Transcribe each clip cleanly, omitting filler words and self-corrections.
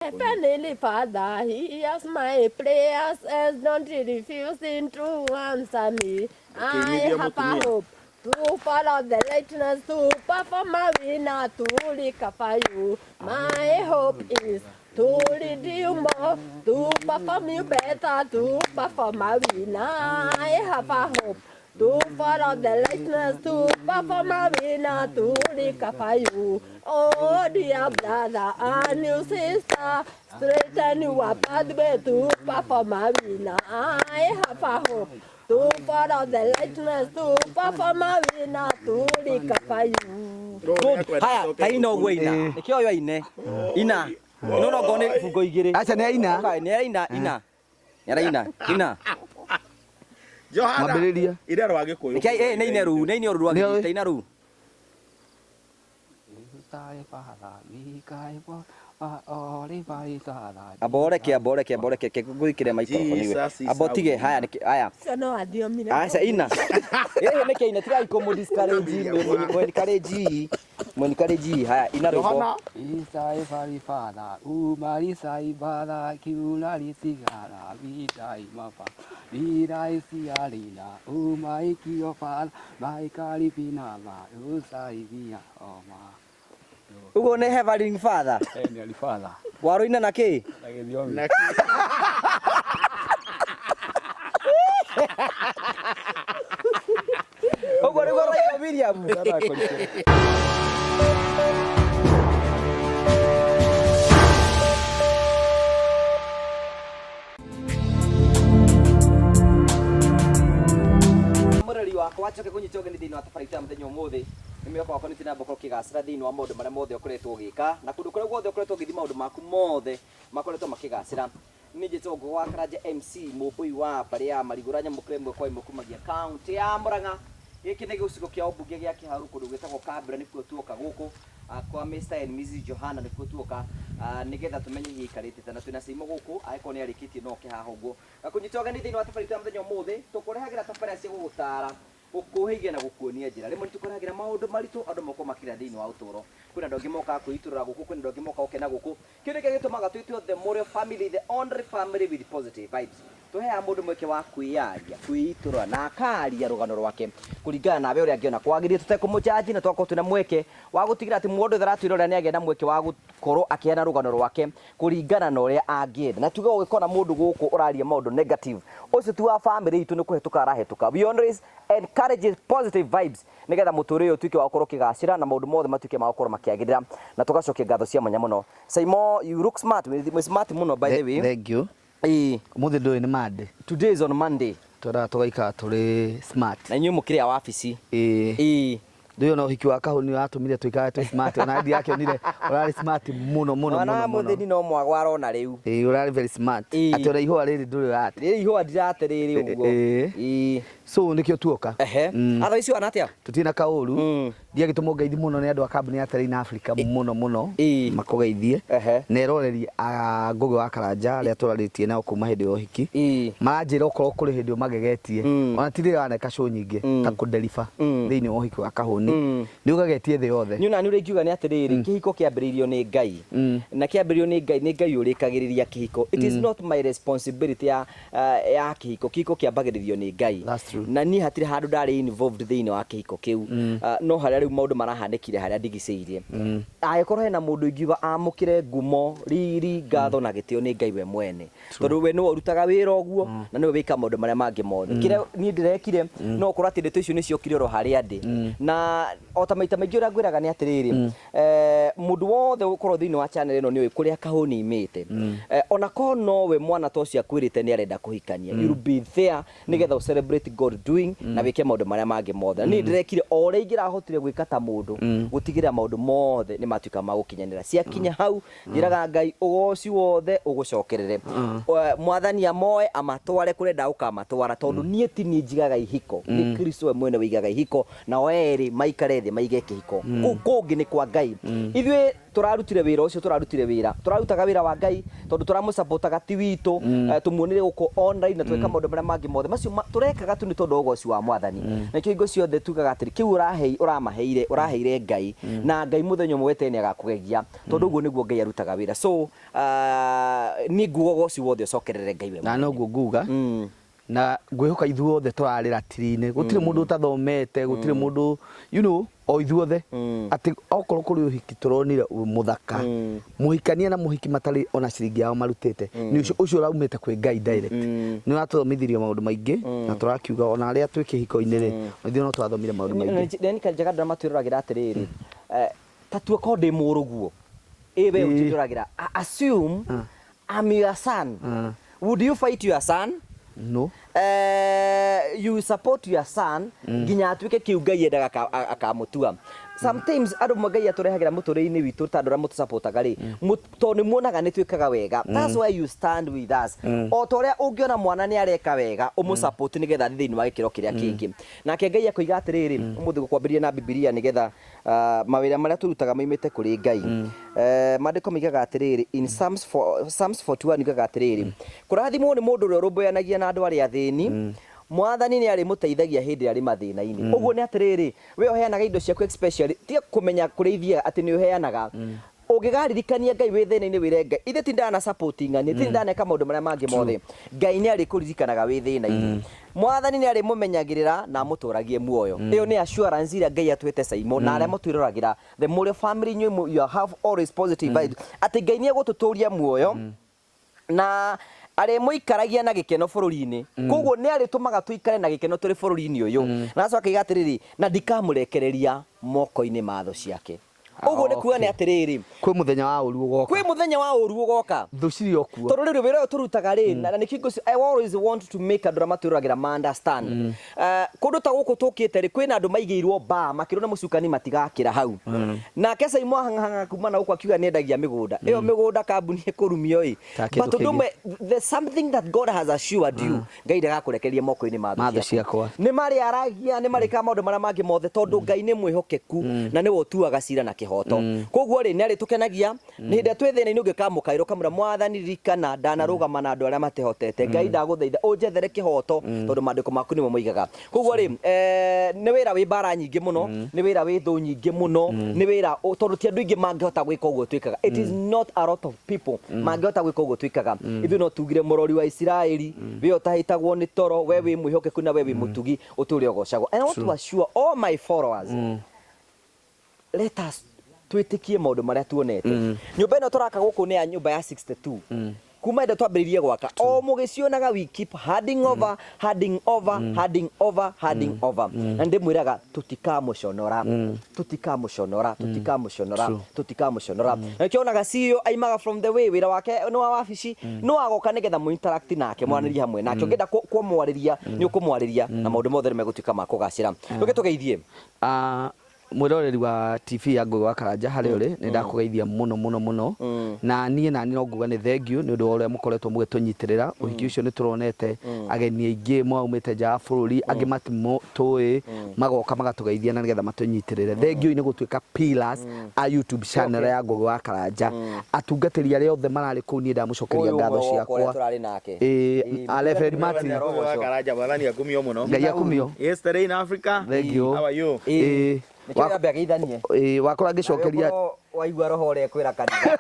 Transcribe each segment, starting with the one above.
Heavenly Father, he hears my prayers and don't refusing to answer me. I Ũkĩinithia have a mũtumia. hope to follow the lightness, to perform a winner, to recover you. My hope is to lead you more, to perform you better, to perform a winner. I have a hope to follow the lightness, to perform a winner, to recover you. Oh, dear brother and your sister, straighten your pathway to perform a winner. I have a hope to follow the lightness, to perform a winner, to recover you. Good. Haya, ta ina ũguo ina. Nĩkĩo ũyũ aine. Ina. Ino no ngone ibungo igĩrĩ. Aca nĩ aina. Ũka, Nĩ araina ina. Nĩ araina ina. Johana. Mwambĩrĩria. Ira rwa Gĩkũyũ. Nĩkĩo eh nĩ ine rũu, nĩ ine rũu rwa Nĩ- gĩthii, ta ina rũu. Amba ũreke, amba ũreke, amba ũreke, ke ngũikĩre microphone iwe. Jesus is Amba ũtige, our haya, nĩkĩ- haya. So no athiomire. Aca ina. Ĩĩ nĩkĩ ina tigai kũmũ discourage, mũ encourage, mũ encourage. Haya, ina rwĩmbo. Johana. Isai farifara umarisai bara kiunarisigara vidai mapa virai siarina umaikio fara maikaribina ma usai via oma. Ũguo nĩ Heavenly Father. Heavenly Father. Warũina na kĩ? Na gĩthiomi. Na Ũguo nĩguo ũraina William. Mũrori wakwa njoke kũnyita ũgeni thĩinĩ wa tabarĩra ya mũthenya ũmũthĩ nĩ mwĩhoko wakwa nĩ tũnamba gũkorwo ũkĩgacĩra thĩinĩ wa maũndũ marĩa mothe ũkoretwo ũgĩka na kũndũ kũrĩa guothe ũkoretwo ũgĩthiĩ maũndũ maku mothe makoretwo makĩgacĩra. Niĩ njĩtagwo Ngũgĩ wa Karanja MC mũmbũi wa mbarĩ ya Marigũra nyamũkĩra ĩmwe kwa ĩmwe kumagia kaũntĩ ya Mũrang'a. Gĩkĩ nĩ gĩcigo kĩa ũmbunge gĩa Kĩharũ kũndũ gwĩtagwo Kambĩra nĩkuo tuoka gũkũ kwa Mr and Mrs Johana nĩkuo tuoka nĩgetha tũmenye hihi aikarĩte atĩa na twĩna Saimo gũkũ angĩkorwo nĩ arĩkĩtie no oke haha ũguo. Ngakũnyita ũgeni thĩinĩ wa tabarĩra itũ ya mũthenya ũmũthĩ tũkũrehagĩra tabarĩra cia gũgũtara gũkũhĩgia na gũkuonia njĩra. Rĩmwe nĩ tũkũrehagĩra maũndũ maritũ andũ makoragwo makĩgerera thĩinĩ wa ũtũũro. Kwĩna andũ angĩ mokaga kwĩitũrũra gũkũ, kwĩna andũ angĩ mokaga gũkena gũkũ. Kĩu nĩkĩo gĩtũmaga twĩtwo the Mũrĩo family, the only family with positive vibes. Tũheaga mũndũ mweke wa kwĩyaria, kwĩitũrũra na akaria rũgano rwake kũringana nawe ũrĩa angĩona kwagĩrĩire tũtekũmũjaji na tũgakorwo twĩna mweke wa gũtigĩrĩra atĩ mũndũ wothe ũratwĩrorera nĩ agĩa na mweke wa gũkorwo akĩheana rũgano rwake kũringana na ũrĩa angĩenda. Na tuge ũngĩkona mũndũ gũkũ ũraria maũndũ negative, ũcio ti wa family itũ nĩ kũhetũka arahĩtũka. We always encourage positive vibes nĩgetha mũtũrĩre ũyũ ũtuĩke wa gũkorwo ũkĩgacĩra na maũndũ mothe matuĩke ma gũkorwo makĩagĩrĩra na tũgacokia ngatho cia mwanya mũno. Saimo, you look smart, wĩ smart mũno by the way. Thank you. Ĩĩ, Ũmũthĩ ndũĩ nĩ Monday. today is on Monday Twendaga tũgaikara tũrĩ smart. na inyuĩ mũkĩrĩ a wabici. Ĩĩ. Ĩĩ. Ndũĩ ona ũhiki wa Kahũni ũratũmire tũikare twĩ smart. Ona ndirakĩonire ũrarĩ smart mũno mũno Mwana mũno wa mũno. mũthĩni no mwago arona rĩu. Ĩĩ ũrarĩ very smart. Ĩĩ. Atĩ ona ihũa rĩrĩ ndũrĩ ũrate. Rĩrĩ ihũa ndirate rĩrĩ ũguo. Ĩĩ. Ĩĩ. So nĩkĩo tuoka. Ehe. Atha icio ana atĩa? Tũtirĩ na kaũru. Ndiagĩtũmwo ngeithi mũno nĩ andũ a kambuni ya Terrain Africa mũno mũno. Ĩĩ. Makũgeithie. Ehe. Na eroreri a Ngũgĩ wa Karanja arĩa tũrarĩtie nao kuma hĩndĩ ya ũhiki. Ĩĩ. Maranjĩra okorwo kũrĩ hĩndĩ ũmagegetie. Ona ti rĩrĩa waneka show nyingĩ ta kũdeliver thĩinĩ wa ũhiki wa Kahũni. Nĩ ũgegetie thĩ yothe. Niĩ ona niĩ ũrĩa ingiuga nĩ atĩrĩrĩ, kĩhiko kĩambĩrĩirio nĩ Ngai. Na kĩambĩrĩirio nĩ Ngai, nĩ Ngai ũrĩkagĩrĩria kĩhiko. It is not my responsibility ya ya kĩhiko. Kĩhiko kĩambagĩrĩrio nĩ Ngai. That's true. Na niĩ hatirĩ handũ ndarĩ involved thĩinĩ wa kĩhiko kĩu. No harĩa rĩu maũndũ marahanĩkire harĩa ndigicĩirie. Angĩkorwo hena mũndũ ingiuga amũkĩre ngumo, riri, ngatho na gĩtĩo nĩ Ngai we mwene. Tondũ we nĩwe ũrutaga wĩra ũguo na nĩwe wĩkaga maũndũ marĩa mangĩ mothe. Kĩrĩa niĩ ndĩrekire no gũkorwo atĩ ndeto icio nĩ ciokire oro harĩa ndĩ. Na o ta maita maingĩ ũrĩa ngwĩraga nĩ atĩrĩrĩ, mũndũ wothe ũkorwo thĩinĩ wa channel ĩno nĩ ũĩ kũrĩa Kahũni imĩte. Ona korwo nowe mwana ta ũcio akwĩrĩte nĩ arenda kũhikania, you'll be there nĩgetha ũ celebrate God doing na wĩke maũndũ marĩa mangĩ mothe. Na niĩ ndĩrekire o ũrĩa ingĩrahotire gwĩka ta mũndũ gũtigĩrĩra maũndũ mothe nĩ matuĩka ma gũkinyanĩra. Ciakinya hau njĩraga Ngai ũgoci wothe ũgũcokerere. Mwathani amoe amatware kũrĩa endaga gũkamatwara tondũ niĩ ti niĩ njigaga ihiko, nĩ Kristo we mwene ũigaga ihiko nao erĩ maikare thĩ maige kĩhiko. Kũu kũngĩ nĩ kwa Ngai. Ithuĩ Tũrarutire wĩra ũcio, tũrarutire wĩra, tũrarutaga wĩra wa Ngai tondũ tũramũcapotaga ti witũ. Tũmuonire gũkũ online na tweka maũndũ marĩa mangĩ mothe macio tũrekaga tu nĩ tondũ wa ũgoci wa Mwathani. Na nĩkĩo hingo ciothe tugaga atĩrĩ, kĩu ũrahei ũramaheire, ũraheire Ngai, na Ngai mũthenya ũmwe weterere nĩ agakũgegia, tondũ ũguo nĩguo Ngai arutaga wĩra. So niĩ nguga ũgoci wothe ũcokerere Ngai we Na mwene. Noguo nguga, na ngwĩhoka ithuothe tũrarĩ ratiri-inĩ, gũtirĩ mũndũ ũtathomete, gũtirĩ mũndũ o ithuothe, atĩ okorwo kũrĩ ũhiki tũronire mũthaka, mũhikania na mũhiki matarĩ ona ciringi yao marutĩte, nĩ ũcio ũcio ũraumĩte kwĩ Ngai direct. Nĩ ũratũthomithirie maũndũ maingĩ, na tũrakiuga ona arĩa twĩ kĩhiko-inĩ rĩ, ithuĩ no twathomire maũndũ maingĩ. Nĩ njega andũ arĩa matwĩroragĩra atĩrĩrĩ, ta tua korwo ndĩ mũrũguo ĩ we ũnjĩroragĩra, assume I'm your son, would you fight your son? No. You support your son nginya atuĩke kĩu Ngai endaga akamũtua. Sometimes andũ mwe Ngai atũrehagĩra mũtũrĩre-inĩ witũ ta andũ arĩa mũtũcapotaga rĩ, tondũ nĩ muonaga nĩ twĩkaga wega, that's why you stand with us. O ta ũrĩa ũngĩona mwana nĩ areka wega, ũmũsupport nĩgetha athiĩ thĩinĩ wa gĩkĩro kĩrĩa kĩngĩ. Nake Ngai akoiga atĩrĩrĩ, ũmũthĩ gũkwambĩrĩria na Bibilia nĩgetha mawĩra marĩa tũrutaga maimĩte kũrĩ Ngai. Maandĩko moigaga atĩrĩrĩ, in Psalms 41 yugaga atĩrĩrĩ, kũrathimwo nĩ mũndũ ũrĩa ũrũmbũyanagia na andũ arĩa athĩni, Mwathani nĩ arĩmũteithagia hĩndĩ ĩrĩa arĩ mathĩna-inĩ. Ũguo nĩ atĩrĩrĩ, we ũheanaga indo ciaku, especially tiga kũmenya kũrĩa ithiaga atĩ nĩ ũheanaga, ũngĩgaririkania Ngai wĩ thĩna-inĩ, wĩre Ngai, ithe ti ndana support ng'ani, ti ndaneka maũndũ marĩa mangĩ mothe, Ngai nĩ arĩkũririkanaga wĩ thĩna-inĩ. Mwathani nĩ arĩmũmenyagĩrĩra na amũtũragie muoyo. Ĩyo nĩ assurance ĩrĩa Ngai atwĩte Saimo na arĩa mũtwĩroragĩra, the Mũrĩo family, inyuĩ you have always positive vibes atĩ Ngai nĩ egũtũtũria muoyo na arĩmũikaragia na gĩkeno bũrũri-inĩ. Koguo nĩ arĩtũmaga tũikare na gĩkeno tũrĩ bũrũri-inĩ ũyũ. Na acoka akiuga atĩrĩrĩ, na ndikamũrekereria moko-inĩ ma thũ ciake. Ũguo nĩ kuga nĩ atĩrĩrĩ, Kwĩ mũthenya wa ũru ũgoka. Kwĩ mũthenya wa ũru ũgoka. Thũ cirĩ o kuo. Tondũ rĩrĩ, wĩra ũyũ tũrutaga rĩ, na nĩkĩo I always want to make andũ arĩa matwĩroragĩra ma understand. Kũndũ ta gũkũ tũkĩte rĩ, kwĩna andũ maigĩirwo mbaa makĩrwo nĩ mũcukani matigakĩra hau. Nake Saimo ahang'ahang'a kuma na gũkũ akiuga nĩendagia mĩgũnda ĩyo, mĩgũnda kambuni ĩkũrumio ĩ. Ta kĩndũ But ũndũ kĩngĩ. ũmwe, there's something that God has assured you, Ngai ndagakũrekereria moko-inĩ ma Ma thũ thũ ciakwa. Nĩ marĩaragia, nĩ marĩkaga maũndũ marĩa mangĩ mothe, tondũ Ngai nĩ mwĩhokeku na nĩwe ũtuaga cira na kĩhoto. Koguo rĩ, nĩ arĩtũkenagia nĩ hĩndĩ ĩrĩa twĩ thĩna-inĩ. Ũngĩkamũkaĩra ũkamwĩra, Mwathani, ririkana ndanarũgama na andũ arĩa matehotete, Ngai ndagũthaitha ũnjethere kĩhoto, tondũ maandĩko maku nĩmo moigaga. Koguo rĩ, nĩ wĩra wĩ mbara nyingĩ mũno, nĩ wĩra wĩ thũ nyingĩ mũno, nĩ wĩra tondũ ti andũ aingĩ mangĩhota gwĩka ũguo twĩkaga. It is not a lot of people mangĩhota gwĩka ũguo twĩkaga. Ithuĩ no tugire, mũrori wa Isiraeli, we ũtahĩtagwo nĩ toro, we wĩ mwĩhokeku na we wĩ mũtugi, ũtũre ũgocagwo. And I want to assure all my followers, let us twĩtĩkie maũndũ marĩa tuonete. Nyũmba ĩno tũraka gũkũ nĩ ya nyũmba ya 62 kuma ĩndĩ twambĩrĩirie gwaka. O mũgĩcionaga, we keep handing over, handing over, handing over, handing over. Na ndĩmwĩraga tũtikamũconora, tũtikamũconora, tũtikamũconora, tũtikamũconora. Na nĩkĩo onaga CEO aimaga from the way wĩra wake nĩ wa wabici, no agoka nĩgetha mũ interact nake, mwaranĩrie hamwe nake. Ũngĩenda kũmwarĩria, nĩ ũkũmwarĩria na maũndũ mothe nĩ megũtuĩka ma kũgacĩra. Tũke tũgeithie. Ah, mwĩroreri wa TV ya Ngũgĩ wa Karanja harĩa ũrĩ, nĩ ndakũgeithia mũno mũno mũno. Na niĩ nani no nguga nĩ thank you nĩ ũndũ wa ũrĩa mũkoretwo mũgĩtũnyitĩrĩra ũhiki ũcio. Nĩ tũronete ageni aingĩ maumĩte nja wa bũrũri, angĩ matimũtũĩ, magoka magatũgeithia na nĩgetha matũnyitĩrĩre. Thank you nĩ gũtuĩka pillars a YouTube channel ya Ngũgĩ wa Karanja. Atungatĩri arĩa othe mararĩ kũu, niĩ ndamũcokeria Ũyũ ngatho ũmwe wakwa ũrĩa ciakwa. tũrarĩ nake. Ĩĩ, a Reverend Martin. Ngũgĩ wa Karanja, Mwathani akumio mũno. Ngai akumio. Yesterday in Africa. Thank you. How are you? Ĩĩ. Nĩkĩo yambe ageithanie. Ĩĩ, wakora ngĩcokeria. Nawe ũkorwo waigua roho ũrĩa kwĩra kanitha.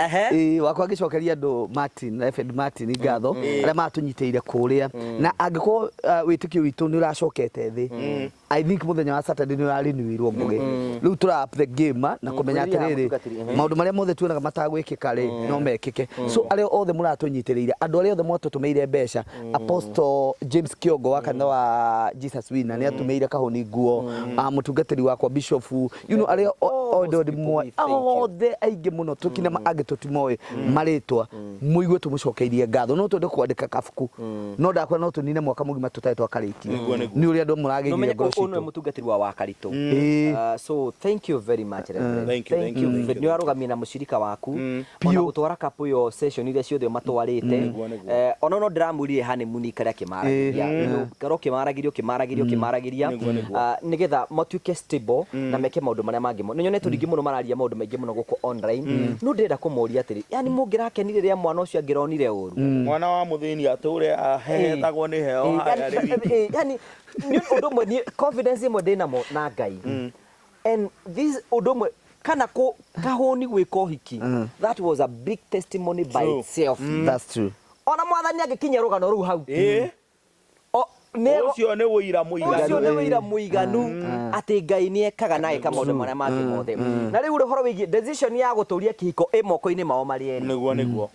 Ehe. Ĩĩ, wakwa ngĩcokeria andũ Martin, Reverend Martin ngatho arĩa matũnyitĩire kũrĩa. Na angĩkorwo wĩtĩkio witũ nĩ ũracokete thĩ, I think mũthenya wa Saturday nĩ ũrarenewirwo. Ngũgĩ, rĩu tũra up the game na kũmenya Kwĩrira atĩrĩrĩ, mũtungatĩri, maũndũ marĩa mothe tuonaga matagwĩkĩka rĩ, no mekĩke. So arĩa othe mũratũnyitĩrĩire, andũ arĩa othe mwatũtũmĩire mbeca, Apostle James Kiongo wa kanitha wa Jesus Winner nĩ atũmĩire kahũni nguo, mũtungatĩri wakwa Bishop, arĩa All othe those people, we thank you. othe aingĩ mũno tũkina, angĩ tũtimoĩ marĩtwa, mũigue tũmũcokeirie ngatho. No twende kwandĩka kabuku, no ndakwĩra no tũnine mwaka mũgima tũtarĩ twakarĩkia Nĩguo, nĩguo. nĩ ũrĩa andũ mũragĩire Nũmenye ngoro ũndũ Ũyũ nĩwe citũ. Mũtungatĩri wa Wakaritũ. So thank you very much, Reverend. Thank you, thank you, thank you. Nĩ warũgamia na mũcirika waku ona Piũ. Gũtwara kapu ĩyo session iria ciothe matwarĩte. Nĩguo, nĩguo. Ona no ndĩramwĩrire honeymoon ikare akĩmaragĩria, karwo ũkĩmaragĩria, ũkĩmaragĩria, ũkĩmaragĩria. Nĩguo, nĩguo. Nĩgetha matuĩke stable na meke maũndũ marĩa mangĩ. Nĩ nyonete rĩngĩ mũno mararia maũndũ maingĩ mũno gũkũ online, no ndĩrenda kũmoria atĩrĩ, yani mũngĩrakenire rĩrĩa mwana ũcio angĩronire ũru? Mwana wa muthini ature ahehetagwo nĩ heo haya rĩ. Yani nĩ ũndũ ũmwe niĩ confidence ĩmwe ndĩnamo na Ngai, and this ũndũ ũmwe kana kũ kahũni gwĩka ũhiki, that was a big testimony by True. itself. That's true. Ona Mwathani angĩkinyia rũgano rũu hau, Ũcio nĩ ũira ũcio mũiganu. Nĩ wĩira mũiganu atĩ Ngai nĩ ekaga na eka maũndũ marĩa mangĩ mothe. Na rĩu ũhoro wĩgiĩ decision ya gũtũria kĩhiko ĩ moko-inĩ mao marĩ erĩ. Nĩguo, nĩguo.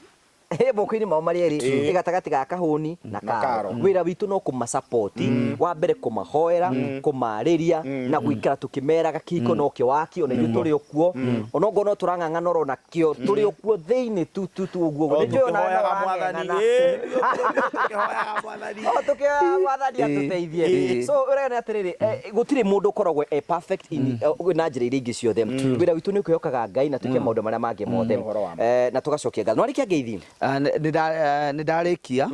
Ĩ moko-inĩ mao marĩ erĩ, ĩ gatagatĩ ga kahũni na Na karo. Karo. Wĩra witũ no kũmasupport, wa mbere kũmahoera, kũmarĩria na gũikara tũkĩmeraga kĩhiko no kĩo waki, ona ithuĩ tũrĩ o kuo, onokorwo no tũrang'ang'ana oro nakĩo, tũrĩ o kuo thĩinĩ tu tu tu ũguo ũguo. O Nĩ njũĩ ona we no tũkĩhoyaga Mwathani. ũrang'eng'ana. Tũkĩhoyaga Mwathani. O tũkĩhoyaga Mwathani atũteithie. So ũrĩa nĩ atĩrĩrĩ, gũtirĩ mũndũ ũkoragwo e perfect in na njĩra iria ingĩ ciothe. Wĩra witũ nĩ kwĩhokaga Ngai na twĩke maũndũ marĩa mangĩ mothe. Ũhoro wa ma. Na tũgacokia ngatho. Nwarĩkia ngeithi? Ah, nĩ ndarĩkia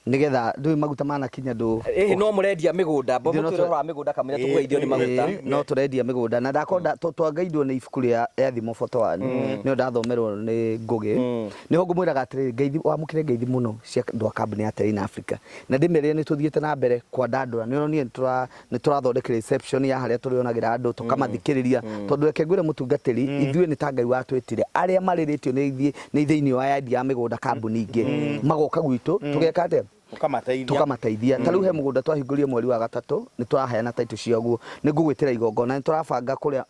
nĩgetha ndũĩ maguta manakinya ndũ. Ĩhĩ, no mũrendia mĩgũnda bo. Ithuĩ no mũtwĩre ũhoro wa mĩgũnda kamũira tũkũgeithio nĩ maguta. No tũrendia mĩgũnda na ndakorwo twangaindwo nĩ ibuku rĩa Thimo 41, nĩyo ndathomerwo nĩ Ngũgĩ, nĩho ngũmwĩraga atĩrĩrĩ, ngeithi wamũkĩre ngeithi mũno cia andũ a kambuni ya Terrain Africa, na ndĩmerire nĩ tũthiĩte na mbere kwandandũra. Nĩ ũronire nĩ tũrathondeka reception ya harĩa tũrĩonagĩra andũ tũkamathikĩrĩria, tondũ reke ngwĩre mũtungatĩri, ithuĩ nĩ ta Ngai watwĩtire. Arĩa marĩrĩtio nĩ ithuĩ nĩ thĩinĩ wa yandi ya mĩgũnda kambuni ingĩ magoka gwitũ tũgeka atĩa? Ũkamateithia. Tukamateithia. Ta rĩu he mũgũnda twahingũrire mweri wa gatatũ, nĩ tũraheana taitũ ciaguo, nĩ ngũgwĩtĩra igongona, nĩ tũrabanga kũrĩa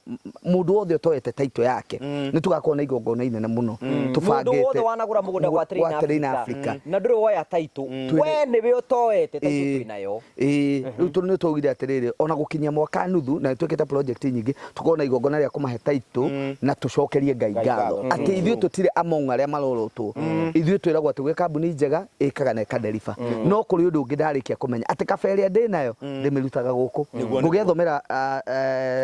mũndũ wothe ũtoete taitũ yake nĩ tũgakorwo na igongona inene mũno Mũndũ tũbangĩte. Wothe wanagũra mũgũnda gwa Gwa Terrain Terrain Africa. Africa na ndũrĩ woya taitũ, we nĩwe ũtoete taitũ, twĩnayo. Ĩĩ, rĩu tondũ nĩ twaugire atĩrĩrĩ, ona gũkinyia mwaka nuthu na nĩ twĩkĩte project nyingĩ, tũkorwo na igongona rĩa kũmahe taitũ na tũcokerie Ngai ngatho atĩ ithuĩ tũtirĩ among arĩa marorotwo. Ithuĩ twĩragwo atĩ gwĩ kambuni njega ĩkaga na ĩkadeliver, no kũrĩ ũndũ ũngĩ ndarĩkia kũmenya atĩ kaba ĩrĩa ndĩ nayo ndĩmĩrutaga gũkũ. Ngũgĩthomera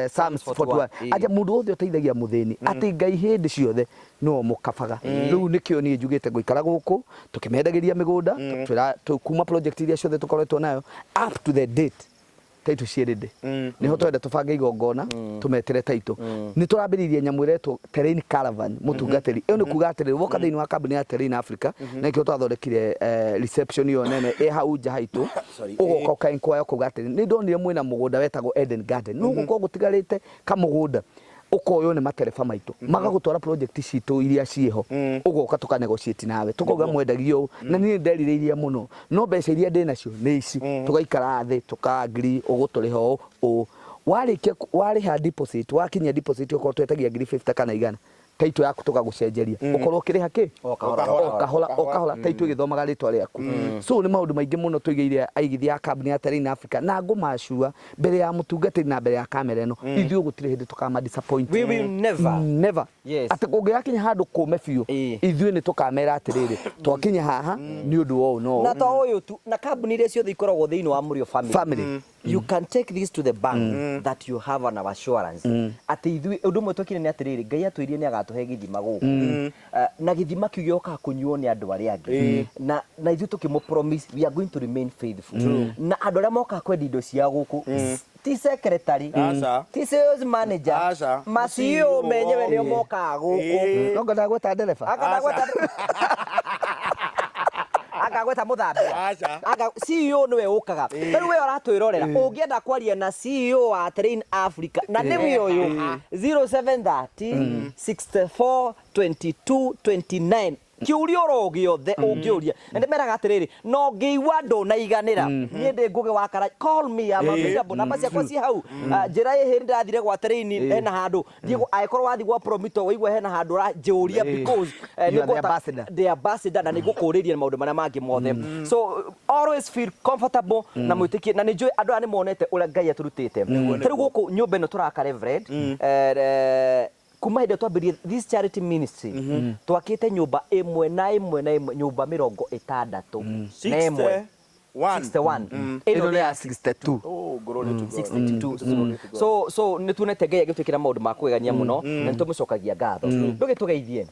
Psalms 41 atĩ mũndũ wothe ũteithagia mũthĩni, atĩ Ngai hĩndĩ ciothe nĩwe mũkabaga. Rĩu nĩkĩo niĩ njugĩte ngũikara gũkũ tũkĩmendagĩria mĩgũnda kuma project iria ciothe tũkoretwo nayo up to the date, taitũ ciĩ ready. Nĩho twenda tũbange igongona tũmetĩre taitũ. Nĩ tũrambĩrĩirie nyamũ ĩretwo Terrain Caravan, mũtungatĩri. Ĩyo nĩ kuga atĩrĩrĩ, woka thĩinĩ wa kambuni ya Terrain Africa, na nĩkĩo twathondekire reception ĩyo nene ĩ hau nja haitũ. Sorry. Ũgoka ũka inquire, ũkauga atĩrĩ, nĩ ndonire mwĩna mũgũnda wetagwo Eden Garden, no gũkorwo gũtigarĩte kamũgũnda, ũkoywo nĩ matereba maitũ magagũtwara project citũ iria ciĩho, ũgoka tũka negotiate nawe, tũkauga mwendagio ũũ, na niĩ nderirĩirie mũno, no mbeca iria ndĩ nacio nĩ ici. Tũgaikara thĩ tũka agree ũgũtũrĩha ũũ ũũ. Warĩkia warĩha deposit, wakinyia deposit, okorwo twetagia ngiri 50 kana 100, taitũ yaku tũgagũcenjeria, ũkorwo ũkĩrĩha kĩ? O kahora. O kahora, o kahora, taitũ ĩgĩthomaga rĩtwa rĩaku. So nĩ maũndũ maingĩ mũno tũigĩire aigithia a kambuni ya Terrain Africa, na ngũmacua mbere ya mũtungatĩri na mbere ya kamera ĩno, ithuĩ gũtirĩ hĩndĩ tũkama disappoint. We will never. Never. Atĩ kũngĩgakinya handũ kũme biũ, ithuĩ nĩ tũkamera atĩrĩrĩ, twakinya haha nĩ ũndũ wa ũũ no Na ũũ. to ũyũ tu, na kambuni iria ciothe ikoragwo thĩinĩ wa Mũrĩo family. Family. You can take this to the bank that you have an assurance atĩ ithuĩ ũndũ ũmwe twekire nĩ atĩrĩrĩ, Ngai atwĩrire nĩ agatũhe gĩthima gũkũ. Na gĩthima kĩu gĩokaga kũnyuo nĩ andũ arĩa angĩ, na ithuĩ tũkĩmũ promise we are going to remain faithful, na andũ arĩa mokaga kwendia indo cia gũkũ ti secretary, Aca. ti sales manager, Aca. ma CEO menyewe nĩo mokaga gũkũ. No ngwendaga gweta ndereba. Akagweta mũthambia. Aca. Anga CEO nĩwe ũkaga. Ta rĩu we ũratwĩrorera, ũngĩenda kwaria na CEO wa Terrain Africa, na nĩwe ũyũ, 0730 64 22 29, kĩũria oro gĩothe ũngĩũria, na ndĩmeraga atĩrĩrĩ, no ngĩigua ndũnaiganĩra, niĩ ndĩ Ngũgĩ wa Kara, call me, I'm available, namba ciakwa ciĩ hau. Ah, njĩra ĩhĩ ndathire gwa Terrain hena handũ thiĩ angĩkorwo wathiĩ gwa Promito waigua hena handũ ũranjũria, because You are the nĩngũhota- ambassador. The ambassador, na nĩngũkũrĩria maũndũ marĩa mangĩ mothe. So always feel comfortable na mwĩtĩkie, na nĩ njũĩ andũ aya nĩ monete ũrĩa Ngai atũrutĩte. Ta rĩu gũkũ nyũmba ĩno tũraka, Reverend, kuma hĩndĩ ĩrĩa twambĩrĩrie this charity ministry, twakĩte nyũmba ĩmwe na ĩmwe na ĩmwe, nyũmba 61. 61. Ĩno Ĩno nĩ nĩ ya 62. Oh, glory to God. 62. So nĩ tuonete Ngai agĩtwĩkĩra maũndũ ma kũgegania mũno, na nĩ tũmũcokagia ngatho. Ndũgĩtũgeithie.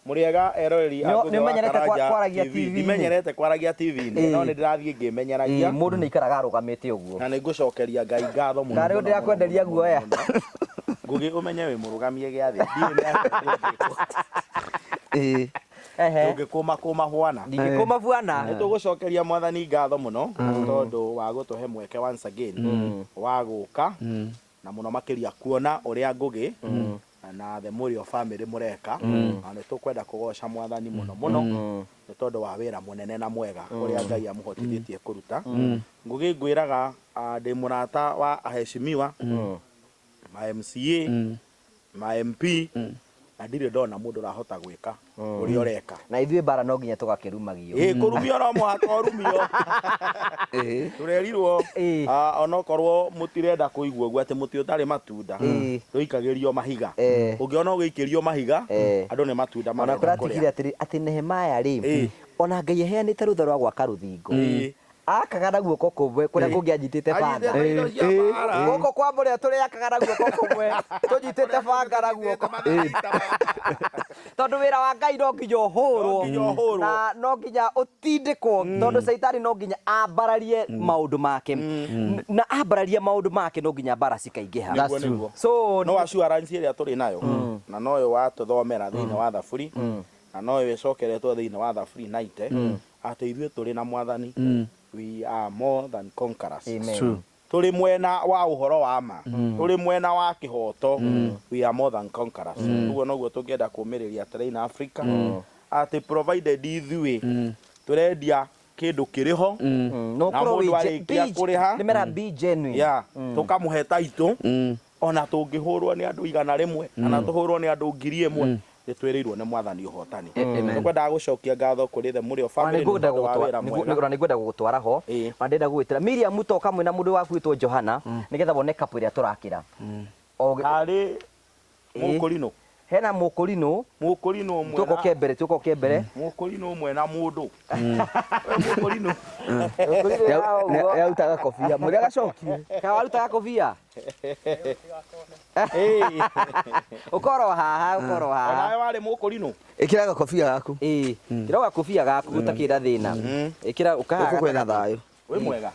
Mũrĩega eroreri a Nĩ Ngũgĩ wa ũmenyerete Karanja kwaragia TV. TV-inĩ? Ndimenyerete kwaragia TV-inĩ, no nĩ ndĩrathiĩ ngĩmenyeragia. Mũndũ nĩ aikaraga arũgamĩte ũguo. Na nĩ ngũcokeria Ngai ngatho mũno. Karĩ mũno, ndĩrakwenderia mũno, guoya. mũno. Ngũgĩ ũmenye wĩ mũrũgamie gĩathĩ. Ndiũĩ nĩ atĩa tũngĩkwo. Ĩĩ. Ehe. Tũngĩkũma kũma hwana. Ndingĩkũma buana. Nĩ tũgũcokeria mwathani ngatho mũno tondũ wa gũtũhe mweke once again wa gũka na mũno makĩria kuona ũrĩa Ngũgĩ na the Mũrĩo family mũreka, na nĩ tũkwenda kũgoca mwathani mũno mũno nĩ tondũ wa wĩra mũnene na mwega ũrĩa Ngai amũhotithĩtie kũruta. Ngũgĩ ngwĩraga, ndĩ mũrata wa aheshimiwa ma MCA, ma MP, na ndirĩ ndona mũndũ ũrahota gwĩka ũrĩa ũreka. Na ithuĩ mbara no nginya tũgakĩrumagio. Ĩ kũrumio no mũhaka ũrumio. Ĩĩ. Tũrerirwo Ĩĩ. Onokorwo mũtirenda kũigua ũguo atĩ mũtĩ ũtarĩ matunda Ĩĩ. ndũikagĩrio mahiga. Ĩĩ. Ũngĩona ũgĩikĩrio mahiga, Ĩĩ. andũ nĩ matunda Ona marenda kũratigire kũrĩa. atĩrĩ atĩ Nehemaya rĩ, Ĩĩ. ona Ngai aheanĩte rũtha rwa gwaka rũthingo, Ĩĩ. akaga na guoko kũmwe kũrĩa kũngĩ anyitĩte banga. Anyitĩte indo cia mbaara. Guoko kwa mũrĩo tũrĩakaga na guoko kũmwe tũnyitĩte banga na guoko, tondũ wĩra wa Ngai no nginya ũhũrwo. No nginya ũhũrwo. Na no nginya ũtindĩkwo, tondũ caitani no nginya ambararie maũndũ make, na ambararia maũndũ make no nginya mbara cikaingĩha. Nĩguo, nĩguo. So No assurance ĩrĩa tũrĩ nayo na noyo watũthomera thĩinĩ wa thaburi, na noyo ĩcokeretwo thĩinĩ wa thaburi 90, atĩ ithuĩ tũrĩ na mwathani, we are more than conquerors. Amen. True. Tũrĩ mwena wa ũhoro wa ma, tũrĩ mwena wa kĩhoto, we are more than conquerors. Ũguo noguo tũngĩenda kũmĩrĩria Train Africa, atĩ provided ithuĩ tũrendia kĩndũ kĩrĩ ho No na ũkorwo mũndũ wĩ ge- arĩkia kũrĩha, nĩ mera be genuine. ya tũkamũhe taitũ, ona tũngĩhũrwo nĩ andũ 100 kana tũhũrwo nĩ andũ 1000, nĩ twĩrĩirwo nĩ mwathani ũhotani. Tũkwendaga gũcokia ngatho kũrĩ the Mũrĩo Ona family nĩ nĩngwenda tondũ wa wĩra mwega. ona nĩngwenda gũgũtwara ho. Ĩĩ. Ona ndĩrenda gũgwĩtĩra Miriam toka mwĩna mũndũ waku wĩtwo Johana nĩgetha wone kapu ĩrĩa tũrakĩra. Harĩ Ĩĩ. mũkũrinũ. Hena mũkũrinũ. Mũkũrinũ ũmwe Tũka ũke mbere, tũka ũke mbere. Mũkũrinũ ũmwe na mũndũ. We mũkũrinũ. Yarutaga kobia mũrĩa agacokie. Ka warutaga kobia? Ĩĩ. Ũkorwo haha, ũkorwo haha. Onawe warĩ mũkũrinũ. Ĩkĩra gakobia gaku. Ĩĩ, kĩra gakobia gaku gũtakĩra thĩna. Ĩkĩra ũkahaga. Gũkũ kwĩna thayũ. Wĩ mwega.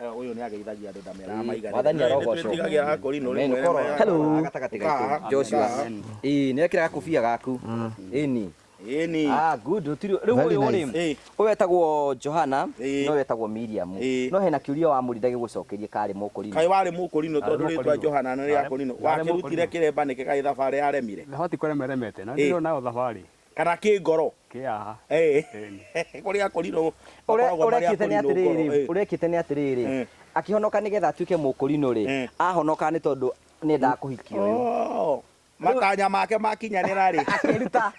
Ũyũ nĩ ageithagia andũ ndameraga maigana. Mwathani arogocwo. Nĩtwĩtigagĩra akũrinũ Amen. rĩmwe. Ũkorwo Hello. gatagatĩ gaitũ Joshua. Ĩĩ, nĩ ekĩra gakobia gaku. Ĩni. Ĩni. Ah, good. Gũtirĩ rĩu Very ũyũ nice. rĩ, Ĩĩ. ũyũ etagwo Johana, Ĩĩ. no ũyũ etagwo Miriam. Ĩĩ. No hena kĩũria wa mũrinda gĩgũcokerie karĩ mũkũrinũ. Kaĩ warĩ mũkũrinũ tondũ Arĩ rĩtwa mũkũrinũ. Johana nĩ rĩa kũrinũ. Arĩ Wakĩrutire mũkũrinũ. kĩremba nĩkĩ kaĩ thabarĩ yaremire? Hoti kũremeremete na Ĩĩ. ndĩrona nayo thabarĩ Kana kĩ ngoro? kĩaha. Ĩĩ. Ĩni. Kũrĩ akũrinũ Ũrĩa makoragwo marĩ ũrekĩte nĩ akũrinũ ngoro. atĩrĩrĩ, Ĩĩ. ũrekĩte nĩ atĩrĩrĩ, Mm. akĩhonoka nĩgetha atuĩke mũkũrinũ rĩ, Mm. ahonoka nĩ tondũ nĩendaga kũhikia ũyũ. Oh. Matanya make makinyanĩra rĩ. Akĩruta.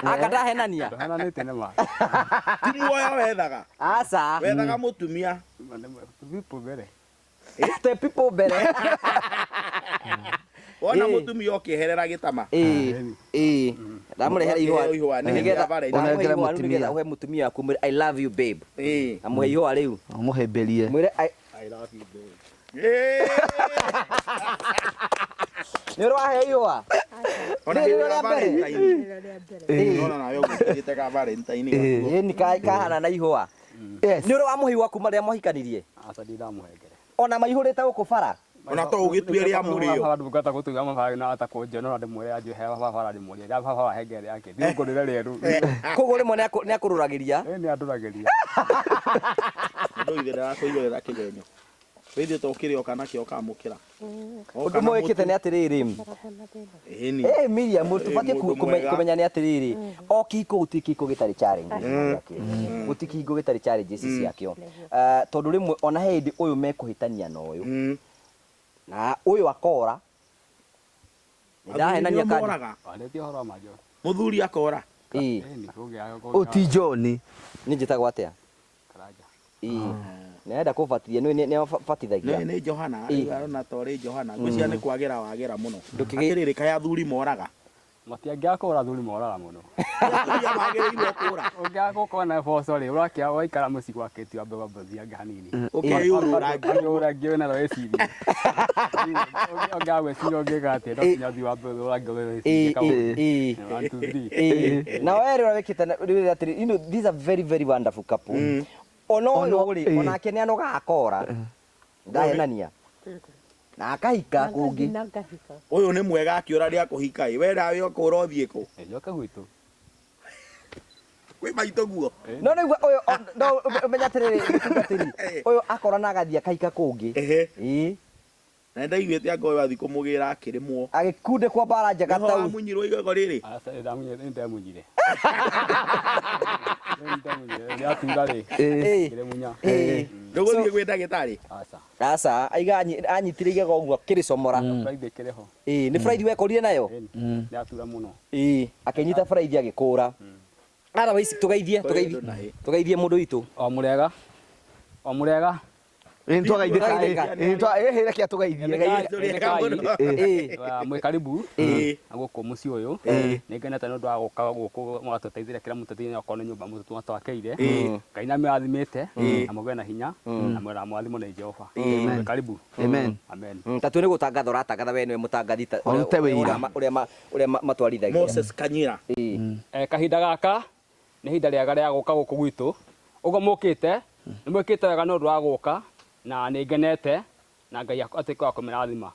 Anga ndahenania. Ndũhenanĩte nĩ ma. Ti muoyo wethaga. Aca. Wethaga mũtumia. Vipo mbere. Te people mbere. Wona Ĩĩ. mũtumia ũkĩherera gĩtama. Ĩĩ. Ĩĩ. Ndamũrehera ihũa. Ihũa, nĩ hĩndĩ Nĩgetha ya Valentine. ndamũhe Ũnengere ihũa rĩu mũtumia. nĩgetha ũhe mũtumia waku mwĩre I love you babe. Ĩĩ. Amũhe ihũa rĩu. Ũmũhĩmbĩrie. Mwĩre I Ĩĩ. Nĩ ũrahe ihũa. Ona Rĩrĩ hĩndĩ ya rĩa mbere. Valentine. Rĩrĩa rĩa mbere. Nona nawe ũgwĩkĩrĩte ka Valentine gakuo. Ĩĩ ni kahana na ihũa. Yes. Nĩ ũrĩ wamũhe ihũa kuma rĩrĩa mwahikanirie? Aca ndindamũhengere. Ona maihũrĩte gũkũ bara. Ona to ũgĩtue rĩa mũrĩo. Baba ndungata gũtuga mabara na atakũnjona ndĩmwĩre anjĩhe baba ndĩmũrie rĩa baba wahengere yake thiĩ ngũrĩre rĩerũ. Koguo rĩmwe nĩ akũrũragĩria. Ĩĩ nĩ andũragĩria. Mũndũ ithe ndarakũigĩrĩra kĩgenyo. Wĩthiĩ to kĩrĩa oka nakĩo ũkamũkĩra. Ũndũ ũmwe wĩkĩte nĩ atĩrĩrĩ. Ĩni. Ĩĩ Miriam, tũbatiĩ mũndũ mwega. kũmenya nĩ atĩrĩrĩ, o kĩhiko gũtirĩ kĩhiko gĩtarĩ challenges ciakĩo. Gũtirĩ kĩhiko gĩtarĩ challenges ciakĩo. Tondũ rĩmwe ona he hĩndĩ ũyũ mekũhĩtania na ũyũ. Na ũyũ akora. Ndahenania Athuri nĩo kandi. moraga. Warĩtie ũhoro wa ma John. Mũthuri akora. Ĩĩ. Ĩni kũngĩa Ũyũ ti John. Niĩ njĩtagwo atĩa? Karanja. Ĩĩ. Nĩarenda kũbatithia, nĩ nĩabatithagia. Nĩ Johana, Ĩĩ. rĩu arona ta ũrĩ Johana. Ngwĩciria nĩ kwagĩra wagĩra mũno. Ndũkĩgĩ- Atĩrĩrĩ, kaĩ athuri moraga. Matiangĩaga kũra athuri moraga mũno. Atumia magĩrĩirwo kũra. Ũngĩaga gũkorwo na boco rĩ, ũrakĩa waikara mũciĩ gwake ti wambe wambe ũthiange hanini. Ũkeyũrũra Ũkeyũrũra wĩna wĩcirie. Ũngĩaga gwĩciria ũngĩka atĩa, no nginya ũthiĩ wambe ũrũrange wĩcirie kaũndũ. One, two, three. Na we rĩrĩa wĩkĩte rĩu atĩrĩ, you know, this is a very very wonderful couple. Ona ũyũ rĩ, onake nĩ anogaga akora. Ndahenania. Na akahika kũngĩ. Na ngahika. Ũyũ nĩ mwega akĩũra rĩa kũhika ĩ. We nawe ũkũra ũthiĩ kũ? Njoke gwitũ. Kwĩ maitũ guo. No nĩguo ũyũ no ũmenye atĩrĩrĩ mũtungatĩri, ũyũ akora na agathiĩ akahika kũngĩ. Ehe. Ĩĩ. Na nĩndaiguĩte anga ũyũ athiĩ kũmũgĩra akĩrĩmwo. Agĩkundĩkwo mbara njega Nĩho tau. wamunyirwo igego rĩrĩ. Aca nĩndemunyire. Nĩndemunyire. Rĩatura rĩ, Ĩĩ. ngĩrĩmunya. Ĩĩ. Ndũgũthiĩ gwĩ ndagĩtarĩ? Aca. Aca, aiga anyitire igego ũguo akĩrĩcomora. Bũraithi ĩkĩrĩ ho. Ĩĩ, nĩ bũraithi wekorire nayo? Ĩni. Rĩatura mũno. Ĩĩ, akĩnyita bũraithi agĩkũra. Otherwise tũgeithie, tũgeithie, tũgeithie mũndũ witũ. O mũrega. O mũrega. Ĩ nĩtwagaithĩka Twageithĩka. ĩ ĩ reke atũgeithie. Ĩĩ. Mwĩ karibu Ĩĩ. na gũkũ mũciĩ ũyũ. Nĩ ngenete nĩ ũndũ wa gũka gũkũ mũgatũteithĩria kĩrĩa mũtũteithĩria okorwo nĩ nyũmba mũtwakĩire. Ngai nĩ amũrathimĩte na mũgĩe na hinya na mũrathimwo nĩ Jehova. Mwĩ karibu. Amen. Amen. Ta tue nĩ gũtangatha ũratangatha we nĩwe mũtangathi ta Ũrute wĩira. ũrĩa ũrĩa matwarithagia. Moses Kanyira. Ĩĩ. Kahinda gaka nĩ ihinda rĩega rĩa gũka gũkũ gwitũ. Ũguo mũkĩte nĩ mwĩkĩte wega nĩ ũndũ wa gũka na nĩ ngenete na Ngai atuĩke wa kũmĩrathima.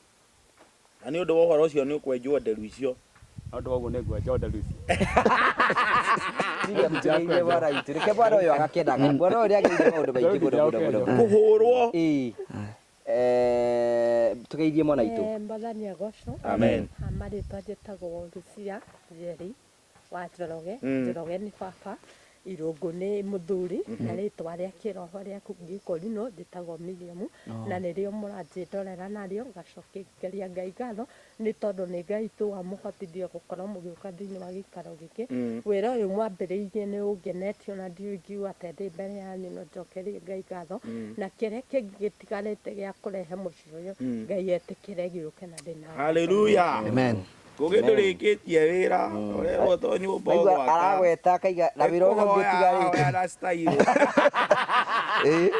Na nĩ ũndũ wa ũhoro ũcio nĩ ũkwenjwo nderu icio. Nĩ ũndũ wa ũguo nĩ ngwenjwo nderu ici. Tiga mũtigeithie bwana witũ. Reke bwana ũyũ agakenaga. Bwana ũyũ nĩageithie maũndũ maingĩ mũno mũno mũno. Kũhũrwo. Ĩĩ. Tũgeithie mwana witũ. Mwathani agocwo. Amen. Marĩtwa njĩtagwo Lucia Njeri wa Njoroge. Njoroge nĩ baba, Irũngũ nĩ mũthuri, na rĩtwa rĩa kĩroho rĩa Gĩkũrinũ njĩtagwo Miriam, na nĩrĩo mũranjĩndorera narĩo, ngacokeria Ngai ngatho nĩ tondũ nĩ Ngai tu wamũhotithia gũkorwo mũgĩũka thĩinĩ wa gĩikaro gĩkĩ. Wĩra ũyũ mwambĩrĩirie nĩ ũngenetie ona ndiũĩ ingiuga atĩa ndĩ mbere yanyu no njokerie Ngai ngatho, na kĩrĩa kĩngĩ gĩtigarĩte gĩa kũrehe mũciĩ ũyũ, Ngai etĩkĩre gĩũke na ndĩna. Hallelujah. Amen. Ngũgĩ ndũrĩkĩtie wĩra ũrerwo to nyũmba Aigua ũgwaka. aragweta akaiga na wĩra ũrĩa ũngĩ ũtigarĩte. na style. Ĩ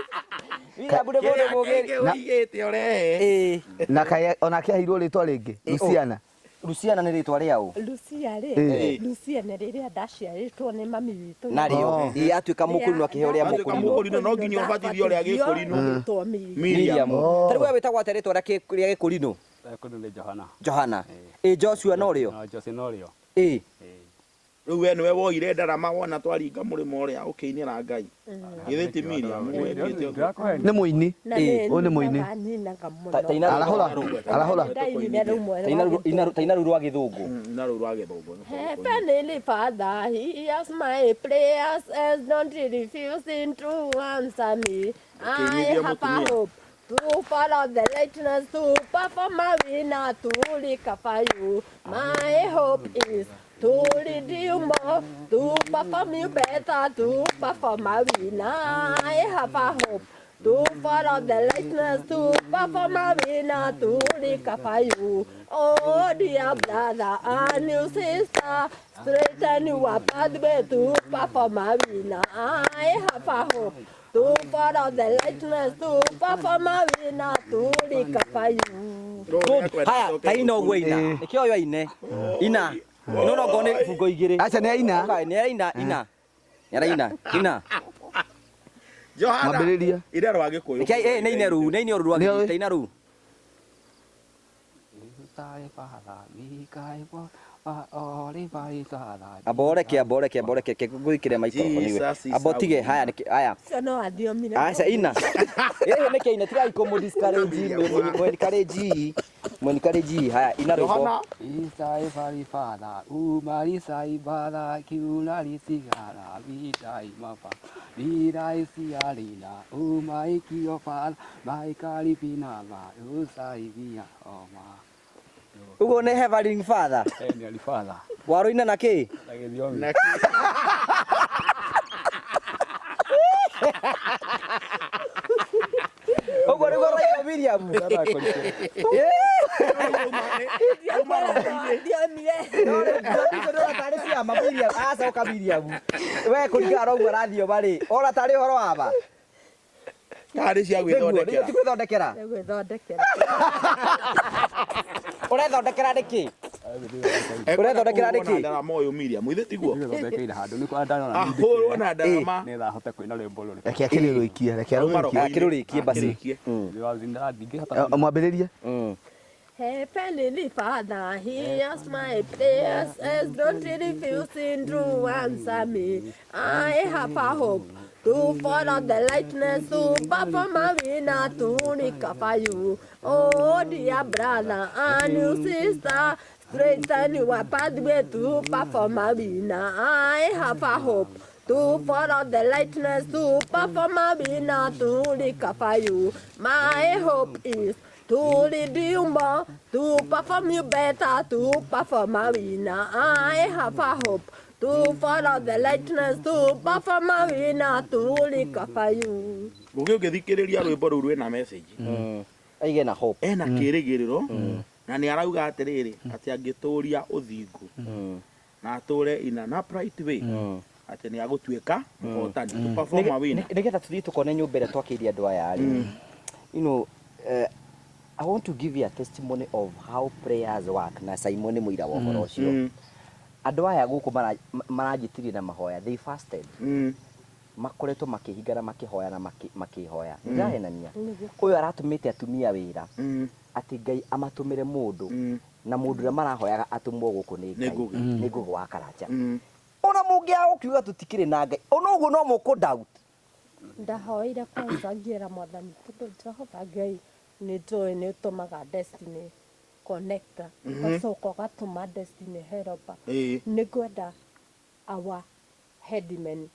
William nĩ mũndũ Kĩrĩa mũgĩ. kĩngĩ ũigĩte ũrehe. Ĩĩ. na kaĩ onake aheirwo rĩtwa rĩngĩ Luciana. Luciana nĩ rĩtwa rĩa ũ? Lucia rĩ, Lucia nĩ rĩrĩa ndaciarĩtwo nĩ mami witũ. Narĩo. Ĩĩ atuĩka mũkũrinũ akĩheo rĩa Atuĩka mũkũrinũ. mũkũrinũ no nginya ũbatithio rĩa gĩkũrinũ. Ngĩtwo Miriam. Miriam. Ta rĩu we wĩtagwo atĩa rĩtwa rĩa gĩkũrinũ? Kũndũ nĩ Johana. Johana. Ĩĩ Joshua no rĩo? Na Jose no rĩo. Ĩĩ. Rĩu we nĩwe woire ndarama wona twaringa mũrĩmo ũrĩa ũkĩinĩra Ngai. Githĩ ti Miriam wekĩte ũguo? Ndĩrakũhenia. Nĩ mũini. Na nĩ Ũyũ nĩ mũini. nyinaga nyinaga mũno. Ta ina Arahũra. Arahũra. Ndainire rũmwe Ta ina rwa ina ta ina rũu rwa gĩthũngũ. Na rũu rwa gĩthũngũ. Heavenly Father, he hears my prayers and don't refusing to answer me. I Ũkĩinithia have a mũtumia. hope to follow the lightness, to perform my winner, to recover you. My hope is to lead you more, to perform you better, to perform my winner. I have a hope to follow the lightness, to perform my winner, to recover you. Oh, dear brother and new sister, straighten your pathway to perform my winner. I have a hope to follow the lightness, to perform my winner, to recover you. Good. Haya, ta ina ũguo ina. Nĩkĩo ũyũ aine. Ina. Ino no ngone ibungo igĩrĩ. Aca nĩ aina. Ũka, nĩ araina ina. Nĩ araina ina. Johana. Mwambĩrĩria. Ira rwa gĩkũyũ. Nĩkĩo ĩ nĩ ine rũu, nĩ ine rũu rwa Nĩ gĩthũngũ, ũĩ. ta ina rũu. Amba ũreke, amba ũreke, amba ũreke, reke ngũĩkĩre microphone iwe. Jesus is Amba ũtige, our haya, nĩkĩ- haya. Ũcio no athiomire. Aca ina. Ĩ nĩkĩ ina tigai kũmũ discourage, mũ encourage, mũ encourage. Haya, ina rwĩmbo. Johana. Isai farifada, umarisai bada, kiunarisigara, vidai mapa, virai siarina, umaikio fada, maikaripinama, usai via oma. Ũguo nĩ Heavenly Father. Ni alifadha. Warũina na kĩ? Na gĩthiomi. Na Ũguo nĩguo ũraina Miriam. Auma roho-inĩ. Ndiomire. No rĩu icio ndĩrona tarĩ ciama Miriam acoka Miriam we kũringana na ũguo arathioma rĩ ona tarĩ ũhoro wa ma Tarĩ cia nĩguo gwĩthondekera. ti gwĩthondekera Nĩ gwĩthondekera. Ũrethondekera nĩkĩ? Ekwenda Ũrethondekera kũhũrwo na nĩkĩ? ndarama ũyũ Miriam, ithe tiguo? Nĩthondekeire handũ nĩkwo ndarona Ahũrwo na ndarama. nĩgetha ahote kũina rwĩmbo rũrũ. Reke akĩrĩrũikie, reke Auma arũrĩkie. roho-inĩ. Akĩrũrĩkie basi. Akĩrĩkie. Ndingĩhota Mwambĩrĩrie. Heavenly Father, hears my prayers as don't refusing to answer me. I have a hope to follow the lightness, to perform a winner, to recover you. Oh, dear brother and you sister, straighten your pathway to perform a winner. I have a hope to follow the lightness, to perform a winner, to recover you. My hope is to lead you more, to perform you better, to perform a winner. I have a hope to follow the lightness, to perform a winner, to recover you. Ngũgĩ ũngĩthikĩrĩria rwĩmbo rũu rwĩna message. Aige na hope. Ena kĩrĩgĩrĩro na nĩ arauga atĩrĩrĩ atĩ angĩtũria ũthingu na atũre in an upright way atĩ nĩ agũtuĩka mũhotani, to perform a winner. Nĩgetha tũthiĩ tũkone nyũmba ĩrĩa twakĩire andũ aya rĩ, you know, I want to give you a testimony of how prayers work na Simon nĩ mũira wa ũhoro ũcio. Andũ aya gũkũ maranjĩtirie na mahoya, they fasted. Makoretwo makĩhinga na makĩhoya na makĩhoya. Ndĩrahenania. Ũyũ aratũmĩte atumia wĩra atĩ Ngai amatũmĩre mũndũ na mũndũ ũrĩa marahoyaga atũmwo gũkũ nĩ Nĩ Ngai. Ngũgĩ. Nĩ Ngũgĩ wa Karanja. Ona mũngĩaga gũkiuga tũtikĩrĩ na Ngai, ona ũguo no mũkũ doubt. Ndahoire kwanza ngĩra mwathani tondũ Jehova Ngai nĩ njũĩ nĩ ũtũmaga destiny connector ũgacoka ũgatũma destiny helper. Nĩ ngwenda our headman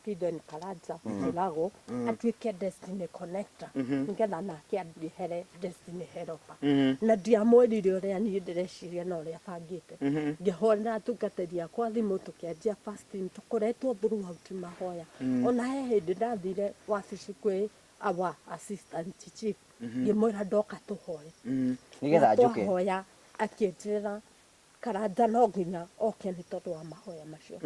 Gideon Karanja Kĩrago atuĩke destiny connector nĩgetha nake andehere destiny helper. Na ndiamwĩrire ũrĩa niĩ ndĩreciria na ũrĩa bangĩte. Ngĩhũrĩra atungatĩri akwa thimũ tũkĩanjia fasting, tũkoretwo throughout mahoya. Ona he hĩndĩ ndathire wabici kwĩ our assistant chief ngĩmwĩra ndoka tũhoe. Nĩgetha njũke. Twahoya akĩnjĩra Karanja no nginya oke nĩ tondũ wa mahoya macio.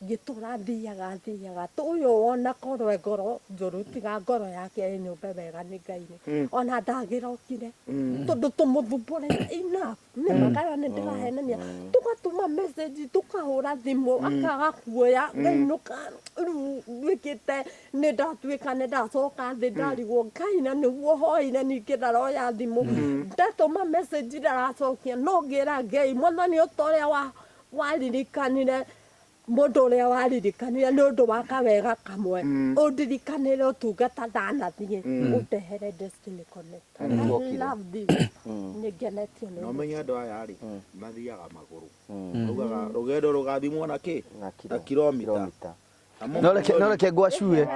Ngĩtũra thiaga thiaga ũyũ wona korwo e ngoro njũru tiga ngoro yake ĩnyũmbe wega nĩ Ngai rĩ, ona ndagĩrokire tondũ tũmũthumbũrĩte enough. Nĩ makaya nĩ ndĩrahenania, tũgatũma message tũkahũra thimũ akaga kuoya ngainũka rĩu nduĩkĩte nĩ ndatuĩka nĩ ndacoka thĩ ndarigwo Ngai na nĩguo hoire ningĩ ndaroya thimũ ndatũma message ndaracokia no ngĩra Ngai mwathani o ta ũrĩa waririkanire mũndũ ũrĩa waririkanire nĩ ũndũ wa kawega kamwe ũndirikanĩre ũtungata ndanathiĩ ũndehere destiny connect. I love this. Nĩ ngenetio nĩ Na ũmenye andũ aya rĩ mathiaga magũrũ, maugaga rũgendo rũgathimwo na kĩ? Na kilomita. No reke ngwacue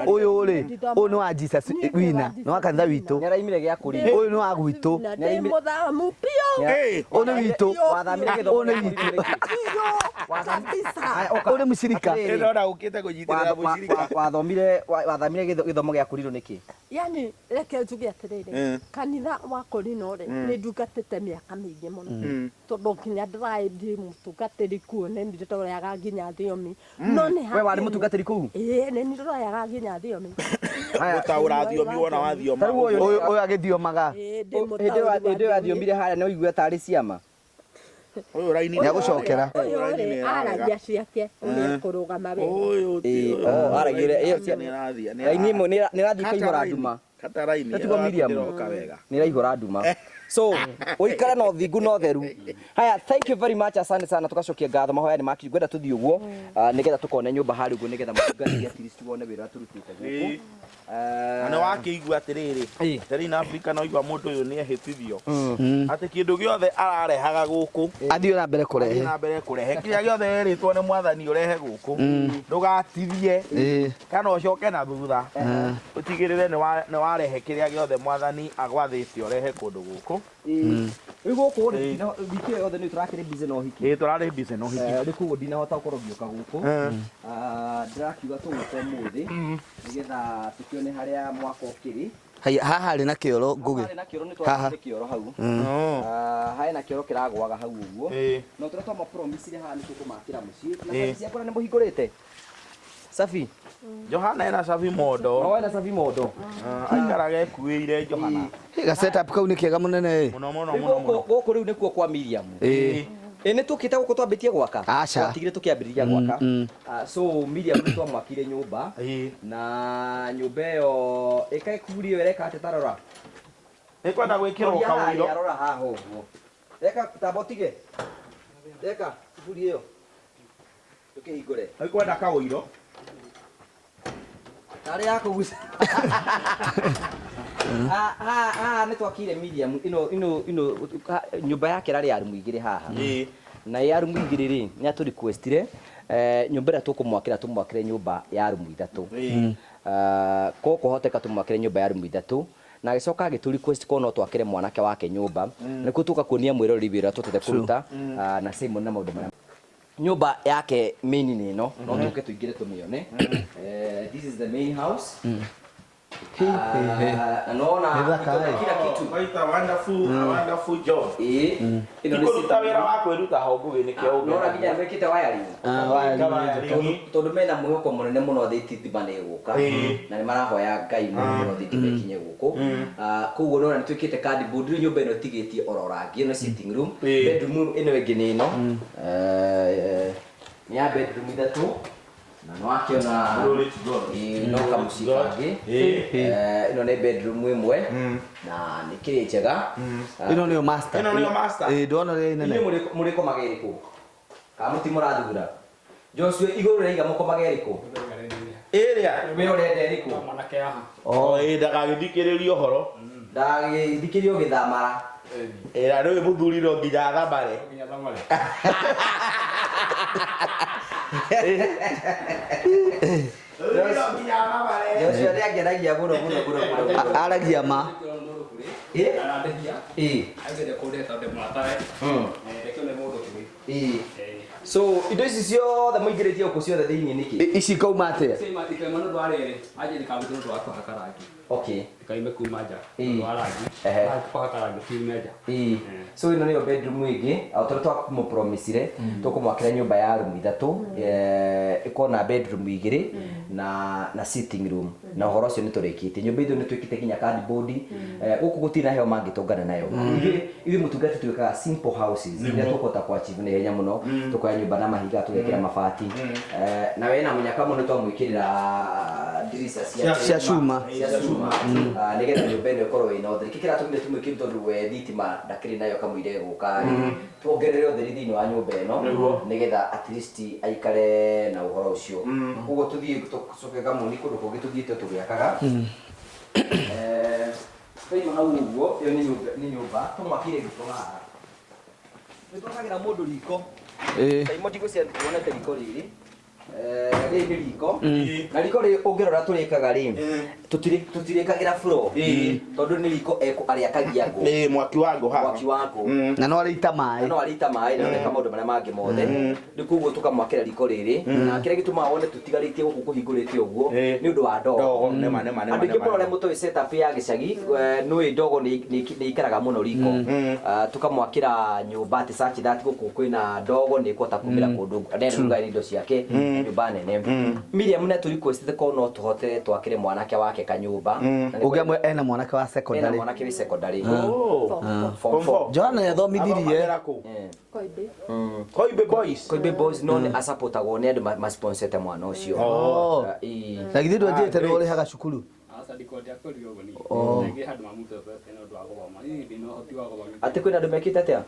ũyũ rĩ, ũyũ nĩ wa Jesus wina, nĩ wa kanitha witũ. Nĩaraimire gĩa kũrĩa. Ũyũ nĩ wa gwitũ. Ndĩ mũthamu biũ. Ũyũ nĩ witũ. Wathamire gĩthomo Ũyũ nĩ gĩa witũ. kũrĩa nĩkĩ? Kabisa. Haya, ũka. Ũyũ nĩ mũcirika. Atĩrĩrĩ, Ndĩrona ũkĩte kũnyitĩrĩra mũcirika. Wathomire gĩthomo gĩa kũrirũ nĩkĩ? Yani reke njuge atĩrĩrĩ, kanitha wa Korino rĩ, nĩ ndungatĩte mĩaka mĩingĩ mũno tondũ nginya ndĩraĩ ndĩ mũtungatĩri kuo nĩ ndĩroyaga nginya thiomi no nĩ We warĩ mũtungatĩri kũu? Ĩĩ nĩ ndĩroyaga nginya thiomi. Gũtaũra thiomi wona wathioma. Ta rĩu ũyũ Ũyũ ũyũ agĩthiomaga. Ĩĩ ndĩ Hĩndĩ mũtaũri wa ĩyo thiomi. wathiomire harĩa nĩ ũigua tarĩ ciama. Ũyũ raini Nĩagũcokera. Ũyũ raini rĩ nĩ ĩrarega. aragia ciake ũrĩa ekũrũgama wega. Ũyũ ti Ĩĩ, oh, aragia ũrĩa- ĩyo nĩ ĩrathiĩ, nĩ Raini ĩmwe nĩ ĩrathiĩ Kata ĩkaihũra raini, nduma. Kata raini. Tiguo Miriam. Ndĩroka wega. Nĩ ĩraihũra nduma. So, ũikare na ũthingu na ũtheru. Haya, thank you very much, asante sana, tugacokia ngatho, mahoya nĩ makinyu. Ngwenda tũthiĩ ũguo, nĩgetha tũkone nyũmba harĩa ũguo, nĩgetha mũtungatĩri at least wone wĩra ũrĩa tũrutĩte gũkũ. Ĩĩ. Na nĩ wakĩigua atĩrĩrĩ, atĩrĩ Africa no igua mũndũ ũyũ nĩ ehĩtithio atĩ kĩndũ gĩothe ararehaga gũkũ Athiĩ na mbere athiĩ kũrehe. na mbere kũrehe kĩrĩa gĩothe erĩtwo nĩ mwathani ũrehe gũkũ, ndũgatithie kana ũcoke na thutha, ũtigĩrĩre nĩ warehe kĩrĩa gĩothe mwathani agwathĩte ũrehe kũndũ gũkũ. Rĩu gũkũ rĩ, wiki ĩyo yothe nĩ tũrakĩrĩ busy na ũhiki. Ĩĩ tũrarĩ busy na ũhiki. Rĩu koguo ndinahota gũkorwo ngĩũka gũkũ. Ndĩrakiuga tũgũka ũmũthĩ nĩgetha tũkĩone harĩa mwaka ũkĩrĩ. Haya, haha harĩ na kĩoro Ngũgĩ. Harĩ na kĩoro nĩ Haha. twakire kĩoro hau. Oh. Ah, harĩ na kĩoro kĩragwaga hau ũguo. Ĩĩ. Na tũrĩa twamapromisire haha nĩ tũkũmakĩra mũciĩ. Na Ĩĩ. cabi ciakwa nĩ mũhingũrĩte. Safi. Johana ena cabi mondo. No wena cabi mondo. Ah, aikaraga ekuĩire Johana. Ga setup kau nĩ kega mũnene ĩ. Mũno mũno Rĩu mũno gũkũ mũno. gũkũ rĩu nĩkuo kwa Miriam. Ĩĩ. Ĩ nĩ tũkĩte gũkũ twambĩtie gwaka. Aca. Twatigire tũkĩambĩrĩria gwaka. Mm, Ah, so Miriam nĩ twamwakire nyũmba. Ĩĩ. Na nyũmba ĩyo ĩka ĩkuri ĩyo ĩreka atĩ tarora. Nĩkwenda gwĩkĩrwo Roria harĩa, kaũiro. rora haha ũguo. Reka tamba ũtige. Reka kuburi ĩyo. Ndũkĩhingũre. Nĩkwenda kaũiro. Tarĩ ya kũgucia. Haha nĩ twakire Miriam ĩno ĩno ĩno nyũmba yake ĩrarĩ ya rumu igĩrĩ haha. Ĩĩ. Na ya rumu igĩrĩ rĩ, nĩ atũ requestire nyũmba ĩrĩa tũkũmwakĩra tũmwakĩre nyũmba ya rumu ithatũ. Ĩĩ. Ko kũhoteka tũmwakĩre nyũmba ya rumu ithatũ na agĩcoka agĩtũ request ko no twakĩre mwanake wake nyũmba nĩkuo tũka kuonia mwĩroreri wĩra tũtete kũruta na Simon na maũndũ marĩa nyũmba yake main nĩ ĩno no tũke tũingĩre tũmĩone. This is the main house. Ah, na nona Nĩ thaka, iko na ĩ. kila kitu. Quite a wonderful, a wonderful job. Ĩĩ. Ĩno nĩ Tikũruta sitting wĩra room. wa kwĩruta ho Ngũgĩ nĩkĩo Nona nginya mekĩte wiring. Ah, wiring. Wiring. Tondũ mena mwĩhoko mũnene mũno thitima nĩ ĩgũka Ĩĩ. na nĩ marahoya Ngai mũno mũno thitima ĩkinye gũkũ. Ah, koguo nona nĩ twĩkĩte cardboard rĩu nyũmba ĩno ĩtigĩtie oro rangi ĩno sitting room. Ĩĩ. Bedroom ĩno ĩngĩ nĩ ĩno. Nĩ ya bedroom ithatũ na nĩ wakĩona Glory to God. Ĩĩ, no kamũciĩ kangĩ. Ĩĩ. Ĩno nĩ bedroom ĩmwe na nĩ kĩrĩ njega. Ah, Ĩno nĩyo master. Ĩno nĩyo master. Ĩĩ, ndona rĩrĩa inene. Inyuĩ mũrĩkomaga ĩrĩkũ? Kana mũti mũrathura? Joshua igũrũ rĩaiga mũkomaga ĩrĩkũ? Ĩrĩa. We ũrenda ĩrĩkũ? Mwanake haha. Oh, ĩĩ ndagagĩthikĩrĩrie ũhoro. Ndagĩthikĩrio gĩthamara. Ĩra rĩu mũthuri no nginya athamare. Nginya thamare. Mũthuri no nginya athamare. Joshua nĩ angenagia mũno mũno mũno mũno. mũno. Aragia ma. Ĩ? Arandĩhia. Ĩ. Angĩenda kũndĩha tondũ ndĩ mũratawe. Reke one mũndũ kĩrĩ. Ĩ. So indo ici ciothe mũingĩrĩtie gũkũ ciothe thĩinĩ nĩkĩ? Ici ikauma atĩa? Sema ikaima nĩ ũndũ wa rĩrĩ, anjĩ ndikambĩte nĩ ũndũ wa kũhaka rangi. Okay. Ndikaime kuma nja. Ĩĩ. Nĩ ũndũ wa rangi. Ehe. Kũhaka rangi ciume nja. Ĩĩ. So ĩno nĩyo bedroom ĩngĩ o tondũ twamũpromisire tũkũmwakĩra nyũmba ya rumu ithatũ ĩkorwo na bedroom igĩrĩ na sitting room na ũhoro ũcio nĩ tũrĩkĩtie nyũmba itũ nĩ twĩkĩte nginya cardboard. Gũkũ gũtirĩ na heo mangĩtũngana nayo. Ithuĩ mũtungati twĩkaga simple houses iria tũkũhota kũ achieve na ihenya mũno tũkoya nyũmba na mahiga tũgekĩra mabati. Na we na mũnyaka mũno twamwĩkĩrĩra ndirica Cia cuma. cia cuma. Ah, nĩgetha nyũmba ĩno ĩkorwo ĩna ũtheri kĩ kĩratũmire tũmwĩkĩre tondũ we thitima ndakĩrĩ nayo kamũira ĩgũka rĩ tuongerere ũtheri thĩinĩ wa nyũmba ĩno nĩgetha at least aikare na ũhoro ũcio koguo tũthiĩ tũcoke gamoni kũndũ kũngĩ tũthiĩte tũgĩakaga. Twaima hau ũguo ĩyo nĩ nyũmba nĩ nyũmba tũmwakĩire riko haha nĩ twakagĩra mũndũ riko. Ĩĩ. Kaimo ndigwĩciria wonete riko rĩrĩ. Rĩrĩ nĩ riko na riko rĩrĩ ũngĩrora tũrĩkaga rĩ tũtirĩkagĩra floor tondũ nĩ riko arĩakagia ngũ Ĩĩ mwaki wa ngũ haha. mwaki wa ngũ Na no arĩita maĩ. no arĩita maĩ na areka maũndũ marĩa mangĩ mothe rĩu koguo tũkamwakĩra riko rĩrĩ na kĩrĩa gĩtũmaga wone tũtigarĩtie gũkũ kũhingũrĩte ũguo Ĩĩ. nĩ ũndũ wa ndogo Ndogo nĩma nĩma nĩma. andũ aingĩ mũno arĩa mũtoĩ setup ya gĩcagi nĩũĩ ndogo nĩ ĩikaraga mũno riko. Ah, tũkamwakĩra nyũmba atĩ such that gũkũ kwĩna ndogo nĩ ĩkũhota kumĩra kũndũ nderuga indo ciake nyũmba nene. Miriam nĩ atũ requestĩte korwo no tũhote twakĩre mwanake wake kanyũmba. Na nĩ Ũngĩamwe ena mwanake wa ena secondary. mwanake wĩ secondary Oh. form Form 4. four. Johana nĩ athomithirie. Athomagĩra kũ? Koimbi. Koimbi Boys. Koimbi Boys no nĩ acapotagwo nĩ andũ masponsete mwana ũcio. Oh. Ah, ĩĩ. Na githĩ ndwanjĩrĩte nĩ ũrĩhaga cukuru? Aca ndikwendia kũria ũguo niĩ. Rĩngĩ handũ mamũtete nĩ ũndũ wa gũthoma. Niĩ ndĩ na ũhoti wa gũthoma. Atĩ kwĩna andũ mekĩte atĩa?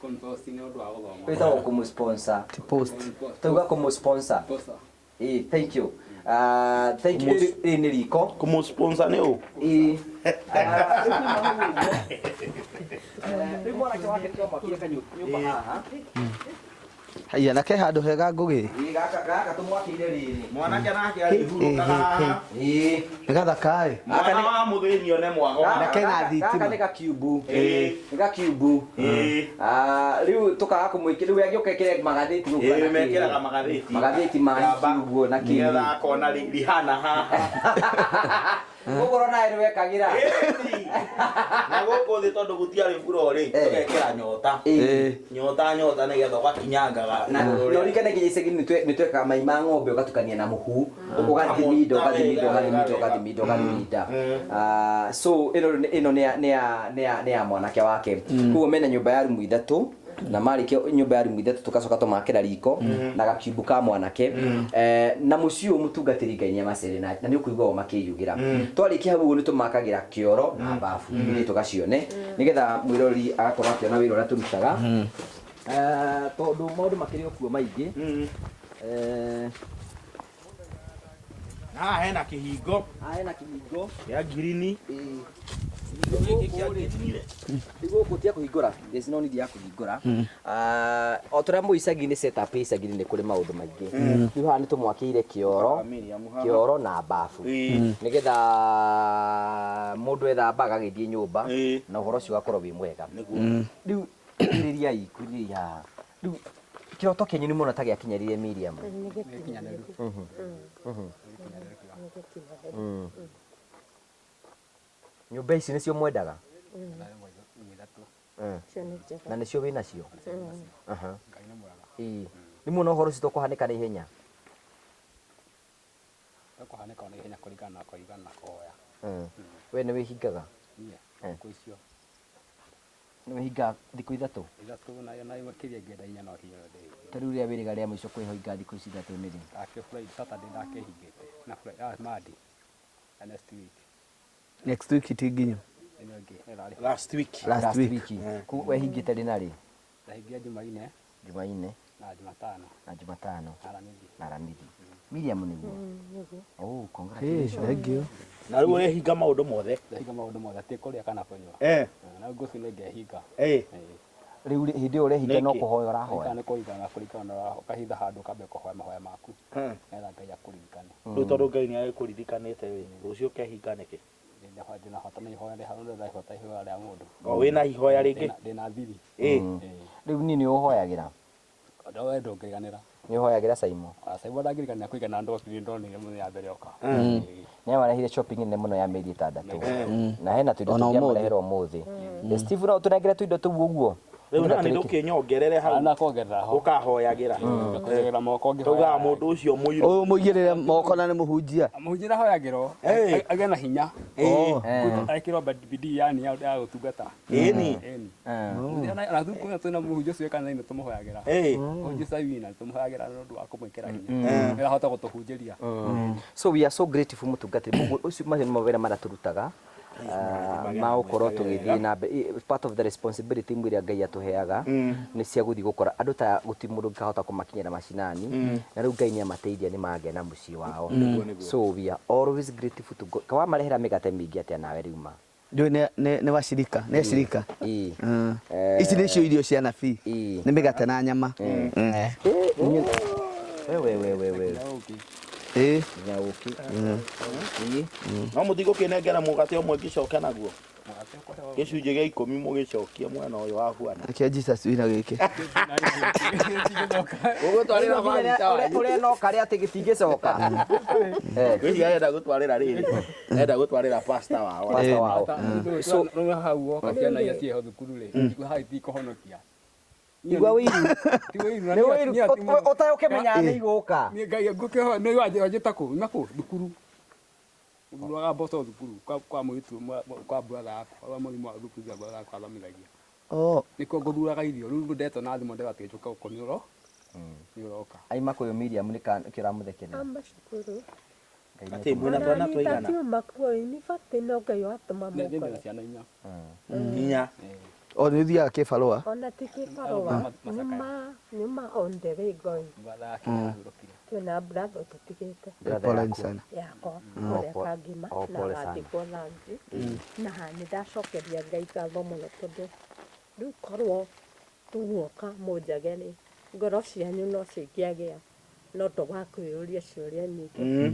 Kũmũpost nĩ ũndũ wa gũthoma. Wĩtagwo kũmũsponsor. Ti post. Tauga kũmũsponsor. Sponsor. Ĩĩ, thank you. Ah, thank you. Rĩrĩ nĩ riko. Kũmũ-sponsor nĩ ũ? Ĩĩ. Ah, rĩu mwanake wake twamwakire kanyũmba haha. Haiya na ke handũ hega Ngũgĩ. Ĩĩ gaka gaka tũmwakĩire rĩrĩ. Mwanake nake arĩhurũkaga haha. Ĩĩ. Nĩ gathaka ĩ. Mwana wa mũthĩni one mwago. Na kena thitima. Gaka nĩ gakiumbu. Ĩĩ. Nĩ gakiumbu. Ĩĩ. Ah, rĩu tũkaga kũmwĩkĩra rĩu angĩũka ĩkĩre magathĩti gũkũ Ĩĩ na kĩ. mekĩraga magathĩti. Magathĩti ma Ngamba, kiugo na kĩ. Nĩgetha akona rihana haha. Ũguo nawe nĩ wekagĩra. Ĩni. Na gũkũ thĩ tondũ gũtiarĩ buro rĩ, tũgekĩra nyota. Ĩĩ. Nyota nyota nĩgetha ũgakinyangaga. Na igũrũ na rĩa- ũririkane nginya icagi nĩ twekaga mai ma ng'ombe ũgatukania na mũhu ũgathiminda ũgathiminda ũgathiminda ũgathiminda ũgathiminda. Ah, so ĩno ĩno nĩ ya nĩ ya nĩ ya nĩ ya mwanake wake. Koguo mena nyũmba ya rumu ithatũ na marĩkia nyũmba ya rumu ithatũ tũgacoka tũmakĩra riko na gakiumbu ka mwanake. Eh, na mũciĩ ũyũ mũtungatĩri Ngai nĩ amacere na na nĩ ũkũigua o makĩyugĩra. Twarĩkia hau ũguo nĩ tũmakagĩra kĩoro na bafu ithuĩ tũgacione nĩgetha mwĩroreri agakorwo akĩona wĩra ũrĩa tũrutaga. Eh, tondũ maũndũ makĩrĩ o kuo maingĩ. Eh, Na haha hena kĩhingo haha hena kĩhingo. kĩa ngirini. Ĩĩ. Gĩkĩ kĩa ngirini rĩ. Rĩu gũkũ ti ya kũhingũra, there's no need ya kũhingũra. Ah, o ta ũrĩa mũĩ icagi-inĩ setup ya icagi-inĩ nĩ kũrĩ maũndũ maingĩ. Rĩu haha nĩ tũmwakĩire kĩoro, Miriam haha. kĩoro na bafu. Ĩĩ. Nĩgetha mũndũ ethamba agagĩthiĩ nyũmba Ĩĩ. na ũhoro ũcio ũgakorwo wĩ mwega. Nĩguo. Rĩu kurĩriai, kurĩriai haha. Rĩu kĩroto kĩanyu nĩ muona ta gĩakinyĩrire Miriam? Nĩ gĩkinyanĩru. Nĩ gĩkinyanĩru. Nyũmba ici nĩcio mwendaga? Icio nĩ njega. Na nĩcio wĩnacio? Aha. Ĩĩ. Nĩ muona ũhoro ũcio tũkũhanĩka na ihenya? Tũkũhanĩka ona ihenya kũringana na kũringana na kũhoya. We nĩ wĩhingaga? Niĩ Eh. thikũ icio Nĩ wĩhingaga thikũ ithatũ? ithatũ na na makĩria ingĩenda inya no hinya ndĩhinge. Ta rĩu rĩrĩa wĩrĩga rĩa mũico kwĩhinga thikũ ici ithatũ nĩ rĩ? Ndake Friday, Saturday ndakĩhingĩte na Friday, ah, Monday na next week Next week ti nginyu. ĩno ĩngĩ ĩrarĩ Last week. Last week. Koguo wehingĩte rĩ na rĩ? ndahingia Jumaine Jumaine na Jumatano na Jumatano na Aramithi. na Aramithi. Miriam nĩguo? Nĩguo. Oh, Hey, congratulations. thank you. Na rĩu ũrehinga maũndũ mothe. Ndahinga maũndũ mothe ti kũrĩa kana kũnyua. Eh. Na ngũci nĩ ngehinga. Eh. Rĩu rĩ- hĩndĩ ĩyo ũrehinga no Nĩkĩ? kũhoya ũrahoya? Kana nĩ kũringana kũringana na ũkahitha handũ ũkambia kũhoya mahoya maku nĩgetha Ngai akũririkane. Rĩu tondũ Ngai nĩ agĩkũririkanĩte rĩ, rũciũ ũkehinga nĩkĩ? Ndĩna bata na ihoya rĩa ndĩna bata ihoya rĩa mũndũ. O wĩna ihoya rĩngĩ? Ndĩna thiri. Ĩĩ. Rĩu niĩ nĩ ũhoyagĩra? We ndũngĩriganĩra. Nĩ ũhoyagĩra Saimo? Saimo ndangĩriganĩra kũigana ndokire ndonire mũthenya wa mbere oka. Nĩ amarehire shopping nene mũno ya mĩeri ĩtandatũ. Na hena tũindo Ona tũngĩ ũmũthĩ. amarehera ũmũthĩ. Steve no ũtũnengere tũindo tũu ũguo? Rĩu na nĩ ndũkĩnyongerere hau. Na kuongerera ho. Ũkahoyagĩra. Kuongerera moko ngĩhoya. Taugaga mũndũ ũcio mũirũ. Ũyũ mũigĩrĩre moko na nĩ mũhunjia. Mũhunjia ahoyagĩrwo Eh. agĩe na hinya. Ĩĩ. Ekĩrwo bidii yani ya gũtungata. Ĩni. Ĩni. Na thukuru twĩna mũhunjia ũcio kanitha-inĩ tũmũhoyagĩra. Ĩĩ. Mũhunjia Sabina tũmũhoyagĩra nĩ ũndũ wa kũmwĩkĩra hinya. Nĩ ahota gũtũhunjĩria. So we are so grateful mũtungatĩri. Mũguo ũcio macio nĩ mawĩra marĩa tũrutaga ma gũkorwo tũgĩthiĩ na mbere. Part of the responsibility imwe iria Ngai atũheaga nĩ cia gũthiĩ gũkora andũ ta gũtirĩ mũndũ ũngĩkahota kũmakinyĩra macinani na rĩu Ngai nĩ amateithia nĩ magĩa na mũciĩ wao. So we are always grateful to God. Kawamarehera mĩgate mĩingĩ atĩa nawe rĩu ma? Ndiũĩ nĩ wacirika, nĩ acirika. Ĩĩ. Ici nĩcio irio cia nabii. Ĩĩ. Nĩ mĩgate na nyama. We we we we we. Ĩĩ. Nyaũki. Ĩĩ. No mũtigũkĩnengera mũgate ũmwe ngĩcoke naguo. Gĩcunjĩ gĩa ikũmi mũgĩcokie mwena ũyũ wa Bwana. Kĩa Jesus wĩra gĩkĩ. Ũgũtwarĩra barita wanyu. Ũrĩa no karĩa atĩ gĩtingĩcoka. Eh, Ngwĩciria arenda gũtwarĩra rĩrĩ. Arenda gũtwarĩra pastor wao. pastor wao. So rĩu hau woka ciana iria ciĩho thukuru rĩ, hau itikũhonokia. Igua wĩiru. Ti wĩiru na Nĩ niĩ- wĩiru. niĩ ati mũndũ- Ũtegũkĩmenya nĩ igũka. Niĩ Ngai ngũkĩhoya nĩ wanjĩta kũ? Ima kũ? Thukuru. Thuraga mboco thukuru kwa mũirĩtu kwa brother yakwa, wa mũrimũ wa thukuru ya brother yakwa athomithagia. Oh. Nĩkuo ngũthuraga irio, rĩu ndetwo na thimũ ndĩrwo atĩ njũke gũkũ nĩ ũro nĩ ũroka. Aima kũyũ Miriam nĩ kĩramũthekerera. Amba cukuru. Atĩ mwĩna twana tũigana? Ona kuo in fact no Ngai watũma Nĩ ndĩ na mũkore. ciana inya. Inya. O nĩ ũthiaga kĩbarũa. Ona ti kĩbarũa nyuma nyuma on the way going. Brother yake nĩarahurũkire. Twĩna brother tũtigĩte Brother Pole yaku. sana. yakwa ũrĩa kangima Oh, na pole sana. agathikwo thangi na nĩ ndacokeria Ngai ngatho mũno tondũ rĩu korwo tũguoka mũnjage rĩ Ngoro cianyu no cingĩagĩa na ũndũ wa kwĩyũria ciũria nyingĩ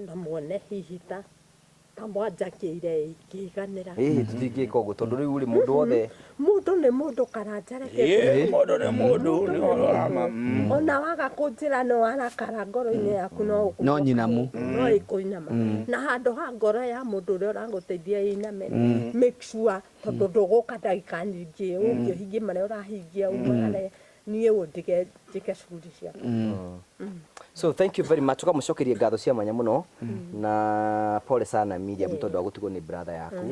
na muone hihi ta ta mwanjakĩire ingĩiganĩra. Ĩĩ tũtingĩka ũguo tondũ rĩu rĩ mũndũ wothe Mũndũ nĩ mũndũ Karanja reke Ĩĩ, mũndũ nĩ mũndũ nĩ ũhoro wa ma. Ona waga kũnjĩra nĩ warakara ngoro-inĩ yaku no ũkũigua No nyinamu. no ĩkũinama. Na handũ ha ngoro ya mũndũ ũrĩa ũragũteithia ĩiname, make sure tondũ ndũgũka ndagĩka nyingĩ, ũke ũhingie marĩa ũrahingia umagare niĩ ũndige njĩke shughuli ciakwa. So thank you very much tukamũcokeria ngatho cia mwanya mũno na pole sana Miriam tondũ wa gũtigwo nĩ brother yaku.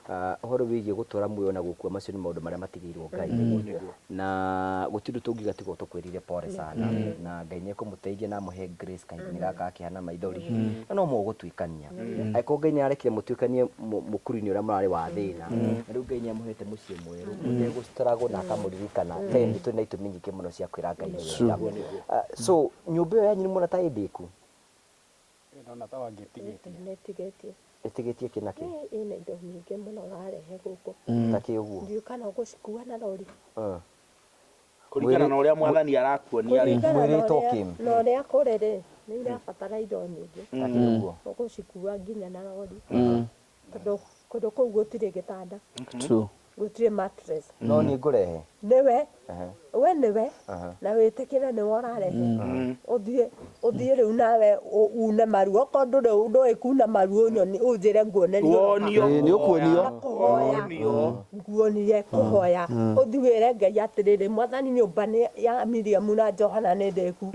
Ah, ũhoro wĩgiĩ gũtũra muoyo na gũkua macio nĩ maũndũ marĩa matigĩirwo Ngai na gũtirĩ ũndũ tũngiuga tiga tũkwĩrire pole sana na Ngai nĩ ekũmũteithia na amũhe grace kahinda-inĩ gaka akĩhana maithori na no mũgũtuĩkania angĩkorwo Ngai nĩ arekire mũtuĩkanie mũkuru-inĩ ũrĩa mũrarĩ wa thĩna na rĩu Ngai nĩ amũhete mũciĩ mwerũ ũtegũ struggle na akamũririkana then tũrĩ na itũmi nyingĩ mũno cia kwĩra Ngai nĩ wega. Ah, so nyũmba ĩyo yanyu nĩ muona ta ĩ ndĩku? Ndona ta wangĩtigĩtie. Nĩ ĩtigĩtie. Ĩtigĩtie kĩ na kĩ? Ĩna indo nyingĩ mũno ũrarehe gũkũ. Ta kĩ ũguo? Ndiũĩ kana ũgũcikua na rori. Kũringana na ũrĩa mwathani arakuonia rĩ. Kũringana na Mwĩrĩtwo ũrĩa- kĩ? na ũrĩa kũrĩ rĩ, nĩ irabatara indo nyingĩ. Ta kĩ ũguo? Ũgũcikua nginya na rori. Tondũ kũndũ kũu gũtirĩ gĩtanda. True. Gũtirĩ mattress. No niĩ ngũrehe. Nĩwe. Ehe. We nĩwe. Aha. Na wĩtĩkĩre nĩwe ũrarehe. Ũthiĩ ũthiĩ rĩu nawe une maru. Okorwo ndũrĩ ndũĩ kuna maru ũnyoni ũnjĩre nguonerie Wonio. Ĩĩ, nĩ ũkuonio. Kũhoya. Wonio. Nguonie kũhoya. Ũthiĩ wĩre Ngai atĩrĩrĩ, Mwathani nyũmba nĩ ya Miriamu na Johana nĩ ndĩku.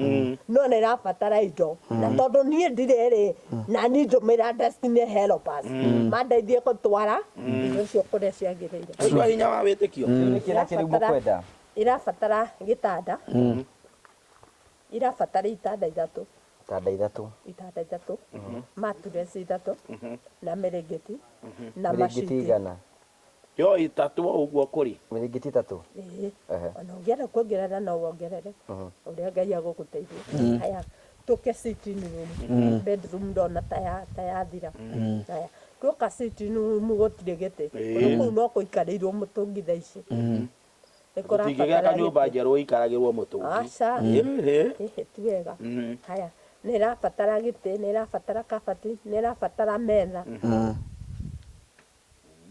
No nĩ ĩrabatara indo. Na tondũ niĩ ndirĩ rĩ, na niĩ ndũmĩra Destiny Helpers. Mandeithie gũtwara indo icio kũrĩa ciagĩrĩire. Ũcio hinya wa wĩtĩkio. Rĩu nĩkĩ na kĩ rĩu mũkwenda? Irabatara gĩtanda. Irabatara itanda ithatũ. Itanda ithatũ. Itanda ithatũ. Mattress ithatũ. Na mĩrĩngĩti. Na Mĩrĩngĩti maciti. igana? Yo itatũ o ũguo kũrĩ. Mĩrĩngĩti itatũ? Ĩĩ. Ehe. Ona ũngĩenda kuongerera no wongerere. Ũrĩa Ngai agũgũteithia. Haya, tũke sitting room. Bedroom ndona ta ya ta yathira. Haya, tuoka sitting room gũtirĩ gĩtĩ. Ĩĩ. Kũu no kũikarĩirwo mũtũngi thaa ici. Nĩ Tũtingĩgĩaka kũrabatara nyũmba gĩtĩ. njerũ ĩikaragĩrwo mũtũngi. Aca. Ĩĩ. Ĩhĩ ti wega. Haya, nĩ ĩrabatara gĩtĩ, nĩ ĩrabatara kabati, nĩ ĩrabatara metha.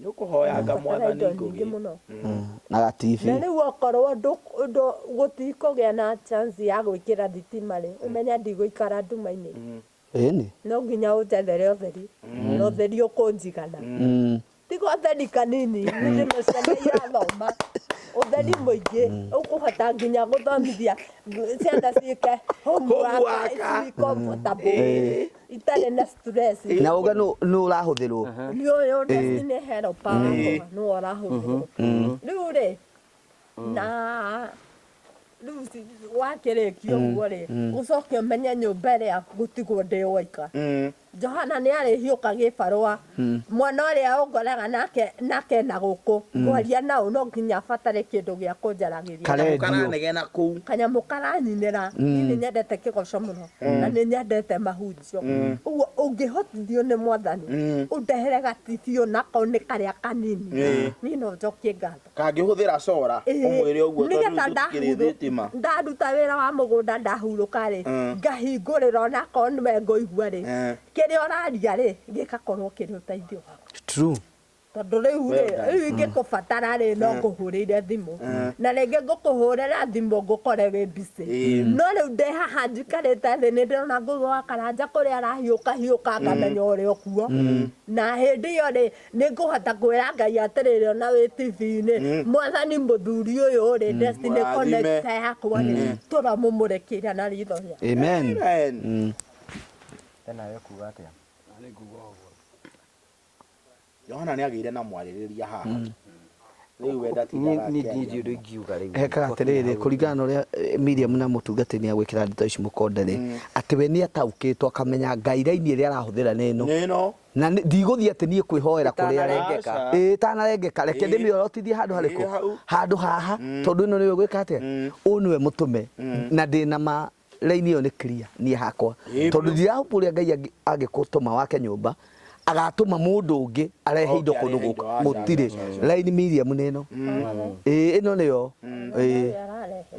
Nĩ ũkũhoyanga Ĩrabatara mwathani indo nyingĩ Ngũgĩ. mũno. Na gatibi. Na rĩu okorwo gũtikũgĩa na chance ya gwĩkĩra thitima rĩ, ũmenye ndigũikara nduma-inĩ. Ĩni. No nginya ũnjethere ũtheri. Na ũtheri ũkũnjigana. Tiga ũtheri kanini, nĩ ndĩna ciana irathoma. Ũtheri mũingĩ, ũkũhota nginya gũthomithia ciana ciĩke homework, Homework. ci comfortable. Itarĩ na stress. Na uga nũ ũrahũthĩrwo. Nĩ ũyũ Destiny Helper wakwa nĩwe ũrahũthĩrwo. Rĩu rĩ, na rĩu wakĩrĩkia ũguo rĩ, ũcoke ũmenye nyũmba ĩrĩa ngũtigwo ndĩ woika. Johana nĩ arĩhiũka gĩbarũa. Mwana ũrĩa ũngoraga nake nake na gũkũ ngwaria nao no nginya abatare kĩndũ gĩa kũnjaragĩria. Karendio. Karanegena kũu. Kanyamũ karanyinĩra. Niĩ nĩ nyendete kĩgoco mũno na nĩ nyendete mahunjio. Ũguo ũngĩhotithio nĩ Mwathani ũndehere gatibio nako nĩ karĩa kanini, niĩ no njokie ngatho. Kangĩhũthĩra cora ũmwĩre ũguo tondũ Nĩgetha tũtikĩrĩ thitima. Ndaruta wĩra wa mũgũnda ndahurũka rĩ, ngahingũrĩra onakorwo nĩwe ngũigua rĩ, kĩrĩa ũraria rĩ, gĩgakorwo kĩrĩ ũteithio wakwa. True. Tondũ rĩu rĩ, Well done. rĩu ingĩkũbatara rĩ, no ngũhũrĩire thimũ. Na rĩngĩ ngũkũhũrĩra thimũ ngũkore wĩ busy. No rĩu ndĩ haha njikarĩte thĩ nĩ ndĩrona Ngũgĩ wa Karanja kũrĩa arahiũka hiũka ngamenya ũrĩ o kuo. Na hĩndĩ ĩyo rĩ, nĩ ngũhota kwĩra Ngai atĩrĩrĩ ona wĩ TV-inĩ, Mwathani mũthuri ũyũ rĩ, Destiny Mũrathime. Connector yakwa rĩ, tũra mũmũrĩkĩra na ritho rĩa. Amen. Amen. Tena we kuga atĩa? Na nĩ nguga ũguo. Johana nĩ agĩire na mwarĩrĩria haha. Rĩu we ndatindaga Niĩ niĩ akĩaria ndiũĩ ũndũ mũno. ingiuga rĩu. Hekaga atĩrĩrĩ, kũringana na ũrĩa Miriam na mũtungatĩri nĩ agwĩkĩra ndeto ici mũkonde rĩ, atĩ we nĩ ataũkĩtwo akamenya Ngai raini ĩrĩa arahũthĩra nĩ ĩno. Nĩ ĩno. Na ndigũthiĩ atĩ niĩ kwĩhoera kũrĩa rĩ. Ĩtanarengeka. Aca. Ĩĩ, ĩtanarengeka. Reke Ĩĩ. ndĩmĩorotithie handũ harĩkũ? Ĩĩ, hau. Handũ haha, tondũ ĩno nĩwe gwĩka atĩa? Ũyũ nĩwe mũtũme. Na ndĩna ma raini ĩyo nĩ clear niĩ hakwa. Ĩĩ, Tondũ biũ. ndirahope ũrĩa Ngai angĩgũtũma wake nyũmba, Agatũma mũndũ ũngĩ arehe indo Oke, kũndũ arehe indo, gũkũ. aca, Gũtirĩ. aca, aca. Line Miriam nĩ ĩno. Ĩĩ, ĩno nĩyo. Ĩĩ.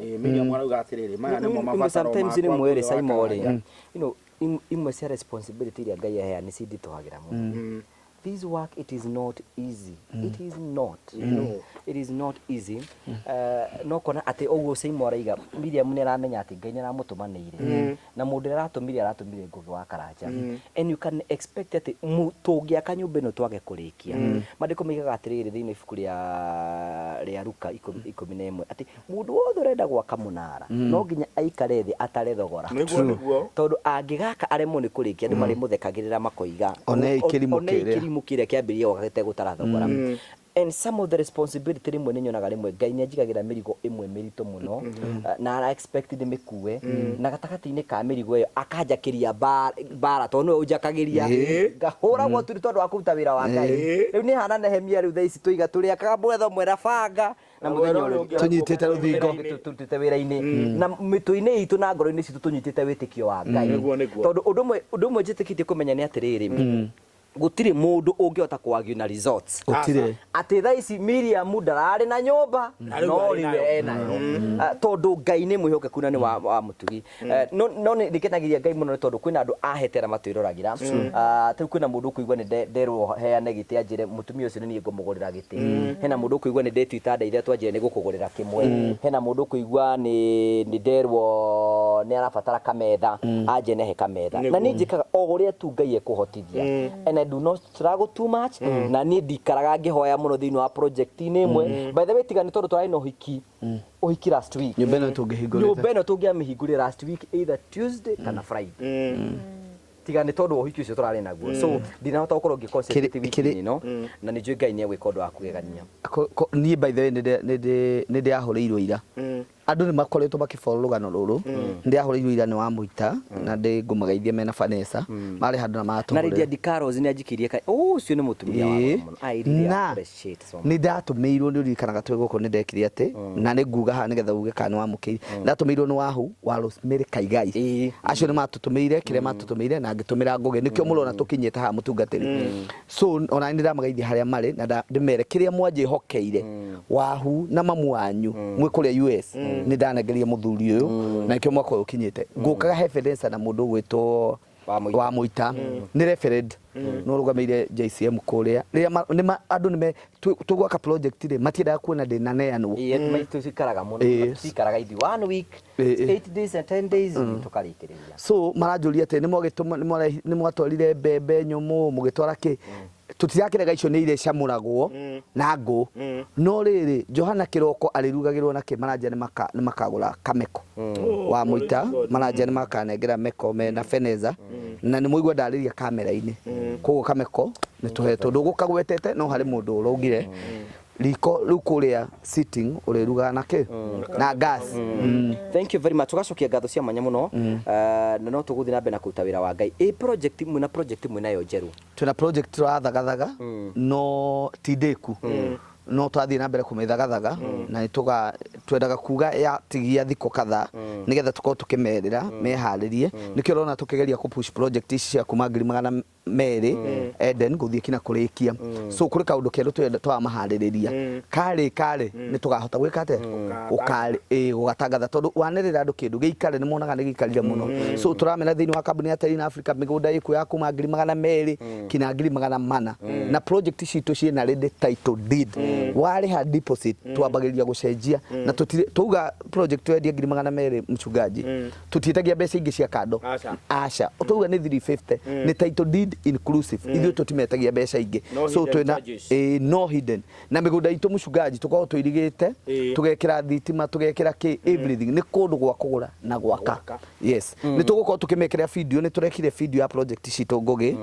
Ĩĩ, Miriam arauga atĩrĩrĩ, maya nĩmo mabataro Sometimes makwa rĩmwe rĩ Ngũgĩ wa Simon rĩ, Karanja. imwe cia responsibility iria Ngai aheana nĩ cinditũhagĩra mũno. This work, it is not easy. It is not. It is not easy. No kona atĩ ũguo Simon araiga, Miriam nĩ aramenya atĩ Ngai nĩ aramũtũmanĩire. Na mũndũ ũrĩa aratũmire aratũmire Ngũgĩ wa Karanja. And you can expect atĩ tũngĩaka nyũmba ĩno twage kũrĩkia. Maandĩko moigaga atĩrĩrĩ thĩinĩ wa ibuku rĩa Luka 11 atĩ mũndũ wothe ũrenda gwaka mũnara no nginya aikare thĩ atare thogora. Nĩguo, nĩguo. Tondũ angĩgaka aremwo nĩ kũrĩkia, andũ marĩmũthekagĩrĩra makoiga, Onei kĩrimũ "Onei kĩrĩa." kĩrimũ kĩrĩa kĩambĩrĩria gwaka gĩtegũtara thogora. And some of the responsibility rĩmwe nĩ nyonaga rĩmwe Ngai nĩ anjigagĩra mĩrigo ĩmwe mĩritũ mũno, na ara expect ndĩmĩkue, na gatagatĩ-inĩ ka mĩrigo ĩyo akanjakĩria mbara tondũ nĩwe ũnjakagĩria, ngahũragwo turi tondũ wa kũruta wĩra wa Ngai. Rĩu nĩ hana Nehemia, rĩu thaa ici tũiga tũrĩakaga mwetha ũmwe na banga na mũthenya ũrĩa ũngĩ Tũnyitĩte rũthingo. Tũrutĩte wĩra-inĩ na mĩtwe-inĩ itũ na ngoro-inĩ citũ tũnyitĩte wĩtĩkio wa Ngai. Nĩguo, nĩguo. Tondũ ũndũ ũmwe njĩtĩkĩtie kũmenya nĩ atĩrĩrĩ, gũtirĩ mũndũ ũngĩhota kũargue na results. Gũtirĩ. Atĩ thaa ici Miriam ndararĩ na nyũmba, Na rĩu no arĩ rĩu nayo. enayo. Ah, tondũ Ngai nĩ mwĩhokeku na nĩ wa mũtugi. No nĩ nĩkenagiria Ngai mũno nĩ tondũ kwĩna andũ ahete arĩa matwĩroragĩra. Ah, ta rĩu kwĩna mũndũ ũkũigua nĩ nderwo heane gĩtĩ, anjĩre mũtumia ũcio nĩ niĩ ngũmũgũrĩra gĩtĩ. Hena mũndũ ũkũigua nĩ ndetio itanda ithatũ, anjĩre nĩ gũkũgũrĩra kĩmwe. Hena mũndũ ũkũigua nĩ nderwo nĩ arabatara kametha, anjĩre nĩahe kametha. Na niĩ njĩkaga o ũrĩa tu Ngai ekũhotithia, and I do not struggle too much, na niĩ ndikaraga ngĩhoya mũno thĩinĩ wa project-inĩ ĩmwe. By the way, tiga nĩ tondũ tũrarĩ na ũhiki last week, Nyũmba ĩno tũngĩhingũrĩte. Nyũmba ĩno tũngĩamĩhingũrire last week, either Tuesday kana Friday, tiga nĩ tondũ wa ũhiki ũcio tũrarĩ naguo. So ndinahota gũkorwo ngĩ-concentrate wiki-inĩ ĩno, na nĩ njũĩ Ngai nĩ egwĩka ũndũ wa kũgegania. Niĩ by the way nĩ ndĩrahũrĩirwo ira. Andũ nĩ makoretwo makĩboro rũgano rũrũ. Nĩ ndĩrahũrĩirwo ira nĩ wa Mũita na ndĩ ngũmageithia mena Vanessa marĩ handũ na Na matũhũrĩra. Lydia DiCarlos nĩ anjikĩirie ka ũcio nĩ mũtumia wa goro mũno. I really Na appreciate so much. Nĩ ndatũmĩirwo, nĩ ũririkanaga twĩ gũkũ nĩ ndekire atĩ, na nĩ nguga haha nĩgetha uge kana nĩ wamũkĩire, ndatũmĩirwo nĩ Wahu wa Rosemary Kaigai. Acio nĩ matũtũmĩire kĩrĩa matũtũmĩire na ngĩtũmĩra Ngũgĩ, nĩkĩo mũrona tũkinyĩte haha, mũtungatĩri. So ona nĩ ndamageithia harĩa marĩ na ndĩmere kĩrĩa mwanjĩhokeire, Wahu na mamu wanyu mwĩ kũrĩa US, nĩ ndanengeria mũthuri ũyũ na nĩkĩo mwaka ũyũ ũkinyĩte ngũkaga he Fenesa na mũndũ ũgwĩtwo Wa Mũita. Wa Mũita nĩ reverend no rũgamĩire JCM kũrĩa rĩrĩa andũ nĩme tũgwaka project rĩ, matiendaga kuona ndĩna neanwo. Ĩĩ, maitũ cikaraga mũno. Cikaraga ithuĩ one week, 8 days and 10 days tũkarĩkĩrĩria. So maranjũria atĩ nĩ mwatwarire mbembe nyũmũ, mũgĩtwara kĩ, tũtirakĩrega, icio nĩ irecamũragwo na ngũ, no rĩrĩ, Johana kĩroko arĩrugagĩrwo na kĩ? Maranjia nĩ makagũra kameko wa Mũita, maranjia nĩ makanengera meko mena Feneza, na nĩ mũigua ndarĩria kamera-inĩ, koguo kameko nĩ tũhetwo, ndũgũkagwetete, no harĩ mũndũ ũraugire riko rĩu kũrĩa sitting ũrĩrugaga na kĩ? Na gas. Thank you very much. Tugacokia ngatho cia mwanya mũno. Na no tũgũthiĩ na mbere na kũruta wĩra wa Ngai. Ĩ project mwĩna project mwĩnayo njerũ? Twĩna project tũrathagathaga, no ti ndĩku, no twathiĩ na mbere kũmĩthagathaga na nĩ tũga twendaga kuga ya tigia thikũ kadhaa nĩgetha tũkorwo tũkĩmerĩra meharĩrie. Nĩkĩo ũrona tũkĩgeria kũ push project ici cia kuma 200,000 Eden gũthiĩ kinya kũrĩkia. So kũrĩ kaũndũ kerũ tũrenda tũramaharĩrĩria, karĩ karĩ nĩ tũkahota gwĩka atĩa? Gũkarĩ ĩĩ gũgatangatha, tondũ wanĩrĩra andũ kĩndũ gĩikare nĩ monaga nĩ gĩikarire mũno. So tũramena thĩinĩ wa kambuni ya Terina Africa mĩgũnda ĩkuo ya kuma 200,000 kinya 400,000, na project citũ ciĩna ready title deed. Warĩha deposit twambagĩrĩria gũcenjia, na tũtirĩ twauga project wendia 200,000, mchungaji, tũtiĩtagia mbeca ingĩ cia kando. Aca. Aca, twauga nĩ 350, nĩ title deed inclusive, ithuĩ tũtimetagia mbeca ingĩ. No So hidden twĩna charges. Ĩĩ, no hidden, na mĩgũnda itũ, mũcungaji, tũkoragwo tũirigĩte, tũgekĩra thitima, tũgekĩra kĩ, everything, nĩ kũndũ gwa kũgũra na gwaka. Gwaka. Yes, nĩ tũgũkorwo tũkĩmekĩra video, nĩ tũrekire video ya project citũ, Ngũgĩ,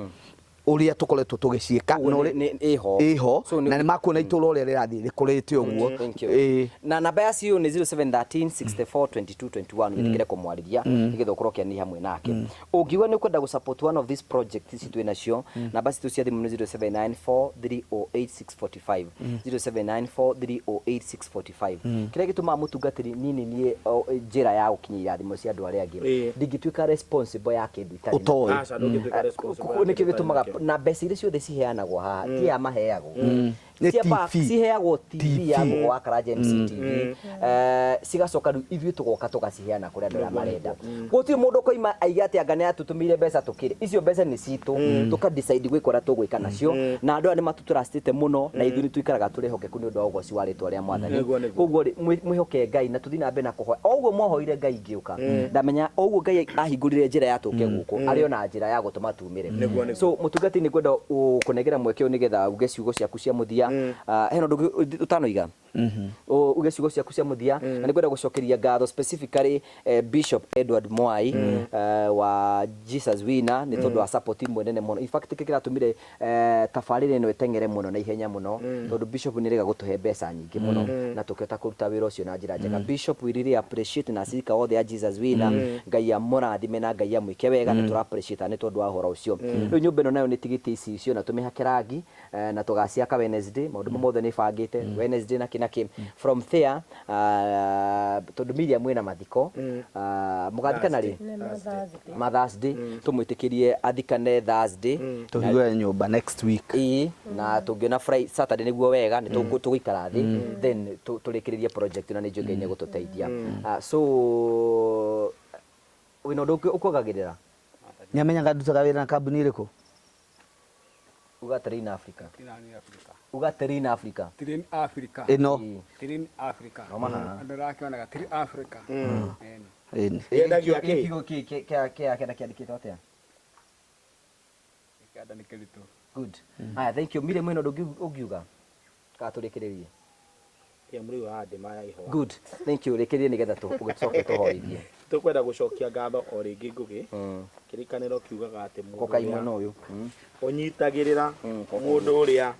ũrĩa tũkoretwo tũgĩciĩka Koguo na ĩho. Ĩho. So Na nĩ makuona itũra ũrĩa rĩrathiĩ rĩkũrĩte ũguo. Thank you. Ĩĩ. Na namba ya CEO nĩ 0713 64 22 21, wĩtĩkĩre kũmwarĩria nĩgetha ũkorwo ũkĩaranĩria hamwe nake. Ũngiuga nĩ ũkwenda gũ support one of these projects ici twĩ nacio, namba citũ cia thimũ nĩ 0794 308 645, 0794 308 645. Kĩrĩa gĩtũmaga mũtungatĩri niĩ nĩ niĩ njĩra ya gũkinya irathimo cia andũ arĩa angĩ, ndingĩtuĩka responsible ya kĩndũ itarĩ. Ũtoĩ. Aca, ndũngĩtuĩka responsible ya Nĩkĩo kĩndũ gĩtũmaga ũtarĩ. Na mbeca iria ciothe ciheanagwo haha ti aya maheagwo. Nĩ Ciamba TV. Ciheagwo TV ya TV. Mũgo wa Karanja MCTV, cigacoka rĩu ithuĩ tũgoka tũgaciheana kũrĩ andũ arĩa marenda. Gũtirĩ mũndũ ũkoima aige atĩ anga nĩ atũtũmĩire mbeca tũkĩrĩ. Icio mbeca nĩ citũ, tũka decide gwĩka ũrĩa tũgwĩka nacio, na andũ aya nĩ matũtrustĩte mũno na ithuĩ nĩ tũikaraga tũrĩ ehokeku nĩ ũndũ wa ũgoci wa rĩtwa rĩa Mwathani. Nĩguo, nĩguo. Koguo rĩ, mwĩhoke Ngai na tũthiĩ na mbere na kũhoya. O ũguo mwahoire Ngai ngĩũka, ndamenya o ũguo Ngai ahingũrire njĩra ya tũke gũkũ, arĩ ona njĩra ya gũtũma tumĩre. Nĩguo, nĩguo. So mũtungati, nĩ ngwenda kũnengera mweke ũyũ nĩgetha uge ciugo ciaku cia mũthia. Ah, hena ũndũ ũngĩ ũtanoiga? Uge ciugo ciaku cia mũthia, na nĩ ngwenda gũcokeria ngatho specifically Bishop Edward Mwai wa Jesus Winner nĩ tondũ wa support imwe nene mũno. In fact, kĩrĩa kĩratũmire tabarĩra ĩno ĩteng'ere mũno na ihenya mũno, tondũ Bishop nĩ rĩga gũtũhe mbeca nyingĩ mũno na tũkĩhota kũruta wĩra ũcio na njĩra njega. Bishop, we really appreciate, na acirika othe a Jesus Winner, Ngai amũrathime na Ngai amwĩke wega. Nĩ tũra appreciate nĩ tondũ wa ũhoro ũcio. Rĩu nyũmba ĩno nayo nĩ ĩtigĩtie icicio na tũmĩhake rangi, na tũgaciaka Wednesday. Maũndũ mau mothe nĩ bangĩte Wednesday na kĩ na kĩ. From there, tondũ Miriam ĩna mathiko, mũgathikana rĩ? Nĩ ma Thursday. Ma Thursday. Tũmwĩtĩkĩrie athikane Thursday. Tũhingũre nyũmba next week. Ĩĩ, na tũngĩona Friday, Saturday nĩguo wega nĩ tũgũikara thĩ, then tũrĩkĩrĩrie project, na nĩ njũĩ Ngai nĩ egũtũteithia. Ah, so wĩna ũndũ ũngĩ ũkuongagĩrĩra? Nĩamenyaga ndutaga wĩra na kambuni ĩrĩkũ? Uga Terrain Africa. Terrain Africa. Uga Terrain Africa. Terrain Africa. Ĩno. Ĩĩ. Terrain Africa. Thoma haha. Andũ arakĩonaga Terrain Africa. Ĩni. Ĩni. Yendagia kĩ? Kiugo kĩ kĩa kĩa kĩanda kĩandĩkĩtwo atĩa? Kĩanda nĩ kĩritũ. Good. Haya, thank you. Miriam, wĩna ũndũ ũngĩ ũngiuga kana tũrĩkĩrĩrie? Tia mũrigo wa ndĩma ya ihũa. Good, thank you. Rĩkĩrĩrie nĩgetha tũcoke tũhoithie. Tũkwenda gũcokia ngatho o rĩngĩ Ngũgĩ. Kĩrĩkanĩro kiugaga atĩ mũndũ Koka imwe ũrĩa na ũyũ. ũnyitagĩrĩra mũndũ ũrĩa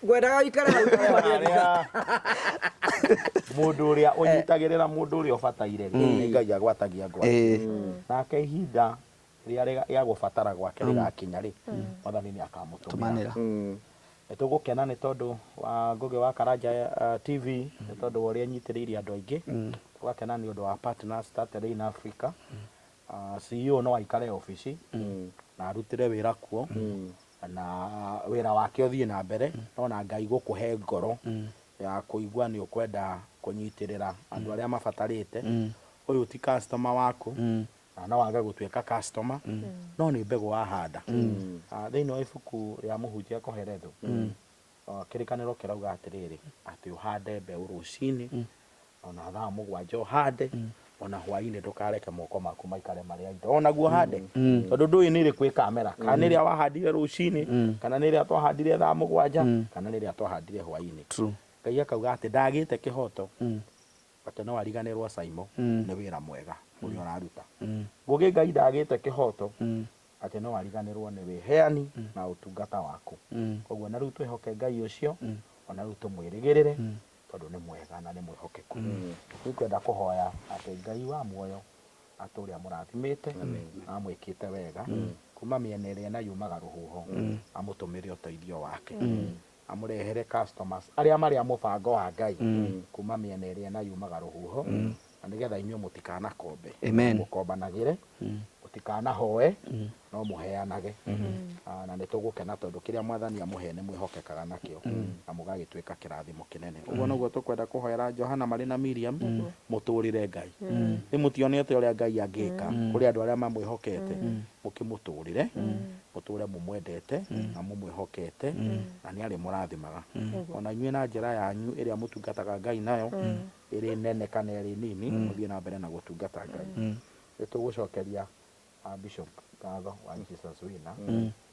Ngwendaga ũikare hau. Mũndũ ũrĩa ũnyitagĩrĩra mũndũ ũrĩa ũbataire rĩ, nĩ Ngai agwatagia ngwacĩ. Nake ihinda rĩrĩa rĩa gũbatara gwake rĩgakinya rĩ, Mwathani nĩ akamũtũmĩra. Tũmanĩra. Nĩ tũgũkena nĩ tondũ wa Ngũgĩ wa Karanja TV, nĩ tondũ wa ũrĩa nyitĩrĩire andũ aingĩ. Tũgakena nĩ ũndũ wa partners ta Terrain Africa. CEO no aikare obici na arutĩre wĩra kuo na wĩra wake ũthiĩ na mbere, no na Ngai gũkũhe ngoro ya kũigua nĩ ũkwenda kũnyitĩrĩra andũ arĩa mabatarĩte. Ũyũ ti customer waku na no wage gũtuĩka customer, no nĩ mbegũ wahanda. Thĩinĩ wa ibuku rĩa mũhunjia Kohelethu, kĩrĩkanĩro kĩrauga atĩrĩrĩ, atĩ ũhande mbeũ rũcinĩ, ona thaa 7 ũhande, ona hwainĩ ndũkareke moko maku maikare marĩ idle, onaguo ũhande, tondũ ndũĩ nĩ ĩrĩkũ ĩkamera, kana nĩ ĩrĩa wahandire rũcinĩ, kana nĩ ĩrĩa twahandire thaa 7, kana nĩ ĩrĩa twahandire hwainĩ. True. Ngai akauga atĩ ndagĩte kĩhoto atĩ no ariganĩrwo Saimo nĩ wĩra mwega ũrĩa ũraruta. Ngũgĩ, Ngai ndagĩte kĩhoto atĩ no ariganĩrwo nĩ wĩheani na ũtungata waku. Koguo na rĩu twĩhoke Ngai ũcio, ona rĩu tũmwĩrĩgĩrĩre, tondũ nĩ mwega na nĩ mwĩhokeku. Nĩngwenda kũhoya atĩ Ngai wa muoyo atũre amũrathimĩte na amwĩkĩte wega kuma mĩena ĩrĩa ĩna yumaga rũhuho, amũtũmĩre ũteithio wake, amũrehere customers arĩa marĩ a mũbango wa Ngai kuma mĩena ĩrĩa ĩna yumaga rũhuho, na nĩgetha inyuĩ mũtikanakombe. Amen. Mũkombanagĩre, mũtikanahoe, no mũheanage. Ah, na nĩ tũgũkena tondũ kĩrĩa Mwathani amũhe nĩ mwĩhokekaga nakĩo na mũgagĩtuĩka kĩrathimo kĩnene. Ũguo noguo tũkwenda kũhoera Johana marĩ na Miriam, mũtũrĩre Ngai. Nĩ mũtionete ũrĩa Ngai angĩka kũrĩ andũ arĩa mamwĩhokete. Mũkĩmũtũrĩre, mũtũre mũmwendete na mũmwĩhokete, na nĩ arĩmũrathimaga ona inyuĩ na njĩra yanyu ĩrĩa mũtungataga Ngai nayo, ĩrĩ nene kana ĩrĩ nini. Mũthiĩ na mbere na gũtungata Ngai. Nĩ tũgũcokeria Bishop ngatho wa Jesus Winner.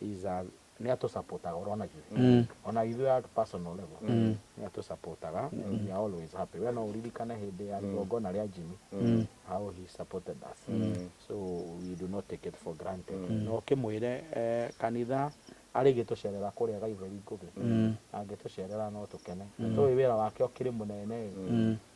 Is a nĩ atũsupportaga ũrona ithuĩ, ona ithuĩ at personal level nĩ atũsupportaga, and we are always happy. We no ũririkane hĩndĩ ya igongona rĩa Jimmy, how he supported us. So we do not take it for granted. No ũkĩmwĩre kanitha arĩ gĩtũcerera kũrĩa Gaitheri Ngũgĩ, angĩtũcerera no tũkene. Tũĩ wĩra wake ũkĩrĩ mũnene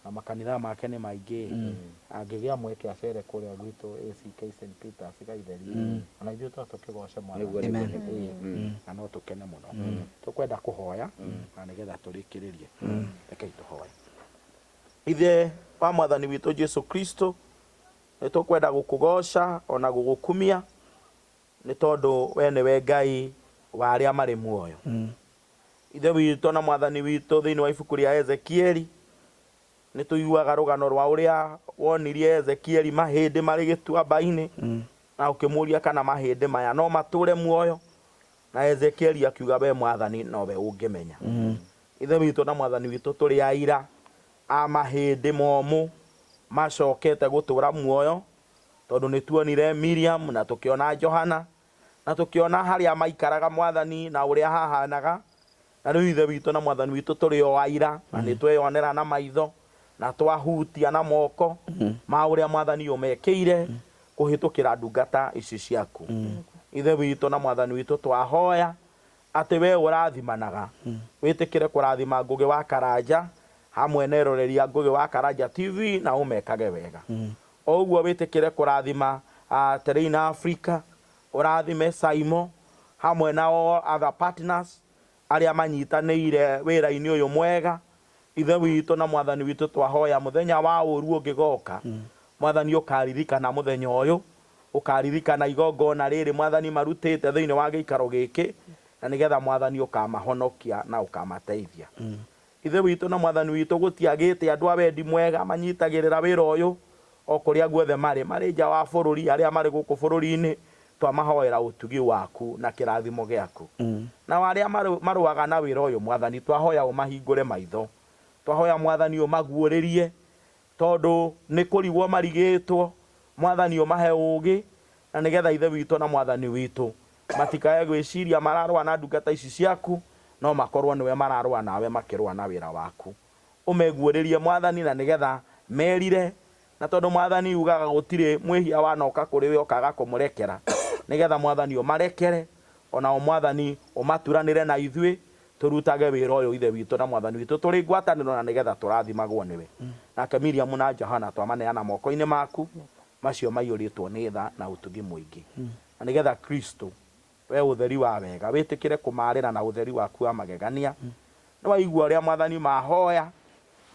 na makanitha make nĩ maingĩ. Angĩgĩa mweke acere kũrĩa gwitũ ACK St Peters Gaitheri, ona ithuĩ to tũkĩgoce Mwathani. Amen. Ĩĩ, na no tũkene mũno. Tũkwenda kũhoya na nĩgetha tũrĩkĩrĩrie. Rekei tũhoe. Ithe wa Mwathani witũ Jesu Kristo, nĩ tũkwenda gũkũgoca ona gũgũkumia nĩ tondũ we nĩwe Ngai. Wa arĩa marĩ muoyo. Ithe witũ na Mwathani witũ, thĩinĩ wa ibuku rĩa Ezekieli nĩ tũiguaga rũgano rwa ũrĩa wonirie Ezekieli mahĩndĩ marĩ gĩtuamba-inĩ na ũkĩmũria kana mahĩndĩ maya no matũre muoyo, na Ezekieli akiuga, "We Mwathani, nowe ũngĩmenya." Ithe witũ na Mwathani witũ, tũrĩ aira a mahĩndĩ momũ macokete gũtũra muoyo, tondũ nĩ tuonire Miriam na tũkĩona Johana na tũkĩona harĩa maikaraga, Mwathani, na ũrĩa hahanaga. Na rĩu, Ithe witũ na Mwathani witũ, tũrĩ o aira na nĩ tweyonera na maitho na twahutia na moko ma ũrĩa Mwathani ũmekĩire kũhĩtũkĩra ndungata ici ciaku. Ithe witũ na Mwathani witũ, twahoya atĩ we ũrathimanaga wĩtĩkĩre kũrathima Ngũgĩ wa Karanja hamwe na eroreri a Ngũgĩ wa Karanja TV na ũmekage wega. O ũguo wĩtĩkĩre kũrathima Terrain Africa, ũrathime Saimo hamwe na all other partners arĩa manyitanĩire wĩra-inĩ ũyũ mwega. Ithe witũ na Mwathani witũ, twahoya mũthenya wa ũru ũngĩgoka, Mwathani, ũkaririkana mũthenya ũyũ, ũkaririkana igongona rĩrĩ, Mwathani, marutĩte thĩinĩ wa gĩikaro gĩkĩ, na nĩgetha, Mwathani, ũkamahonokia na ũkamateithia. Ithe witũ na Mwathani witũ, gũtiagĩte andũ a wendi mwega manyitagĩrĩra wĩra ũyũ o kũrĩa guothe marĩ, marĩ nja wa bũrũri, arĩa marĩ gũkũ bũrũri-inĩ, twamahoera ũtugi waku na kĩrathimo gĩaku. Nao arĩa marũaga na wĩra ũyũ, Mwathani, twahoya ũmahingũre maitho, twahoya, Mwathani, ũmaguũrĩrie, tondũ nĩ kũrigwo marigĩtwo. Mwathani, ũmahe ũũgĩ, na nĩgetha, Ithe witũ na Mwathani witũ, matikae gwĩciria mararũa na ndungata ici ciaku, no makorwo nĩwe mararũa nawe makĩrũa na wĩra waku. Ũmeguũrĩrie, Mwathani, na nĩgetha merire, na tondũ, Mwathani, ugaga gũtirĩ mwĩhia wanoka kũrĩ we ũkaga kũmũrekera, nĩgetha, Mwathani, ũmarekere onao, Mwathani, ũmaturanĩre na ithuĩ tũrutage wĩra ũyũ, Ithe witũ na Mwathani witũ, tũrĩ ngwatanĩro, na nĩgetha tũrathimagwo nĩwe. Nake Miriam na Johana twamaneana moko-inĩ maku macio maiyũrĩtwo nĩ tha na ũtugi mũingĩ, na nĩgetha Kristo, we ũtheri wa wega, wĩtĩkĩre kũmarĩra na ũtheri waku wa magegania. Nĩ waigua ũrĩa, Mwathani, mahoya,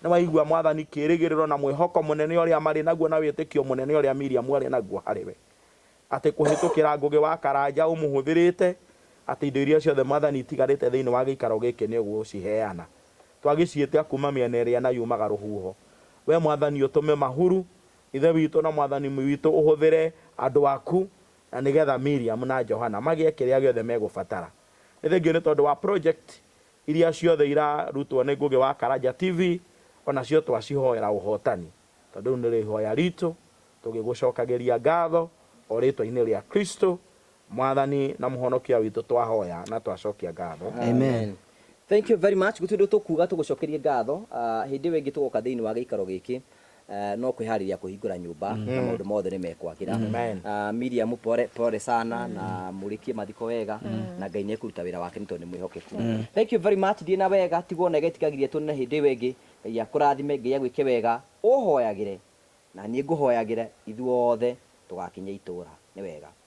nĩ waigua, Mwathani, kĩĩrĩgĩrĩro na mwĩhoko mũnene ũrĩa marĩ naguo na wĩtĩkio mũnene ũrĩa Miriam arĩ naguo harĩ we, atĩ kũhĩtũkĩra Ngũgĩ wa Karanja ũmũhũthĩrĩte, atĩ indo iria ciothe, Mwathani, itigarĩte thĩinĩ wa gĩikaro gĩkĩ nĩ ũgũciheana. Twagĩciĩtia kuma mĩena ĩrĩa na yumaga rũhuho, we Mwathani, ũtũme mahuru. Ithe witũ na Mwathani witũ, ũhũthĩre andũ aku na nĩgetha Miriam na Johana magĩe kĩrĩa gĩothe megũbatara. Nĩ thengio nĩ tondũ wa project iria ciothe irarutwo nĩ Ngũgĩ wa Karanja TV, onacio twacihoera ũhotani, tondũ rĩu nĩrĩo ihoya ritũ tũgĩgũcokagĩria ngatho o rĩtwa-inĩ rĩa Kristo, Mwathani na Mũhonokia witũ, twahoya na twacokia ngatho. Amen. Thank you very much. Gũtirĩ ũndũ tũkuga tũgũcokerie ngatho. Hĩndĩ ĩyo ĩngĩ tũgoka thĩinĩ wa gĩikaro gĩkĩ, no kwĩharĩria kũhingũra nyũmba na maũndũ mothe nĩ mekwagĩra. Amen. Miriam, pole pole sana, na mũrĩkie mathiko wega, na Ngai nĩ ekũruta wĩra wake nĩ tondũ nĩ mwĩhokeku. Thank you very much. Thiĩ na wega, tigwo na ĩgetigagiria tuonane hĩndĩ ĩyo ĩngĩ. Ngai akũrathime, Ngai agwĩke wega, ũhoyagĩre na niĩ ngũhoyagĩra, ithuothe tũgakinya itũra. Nĩ wega.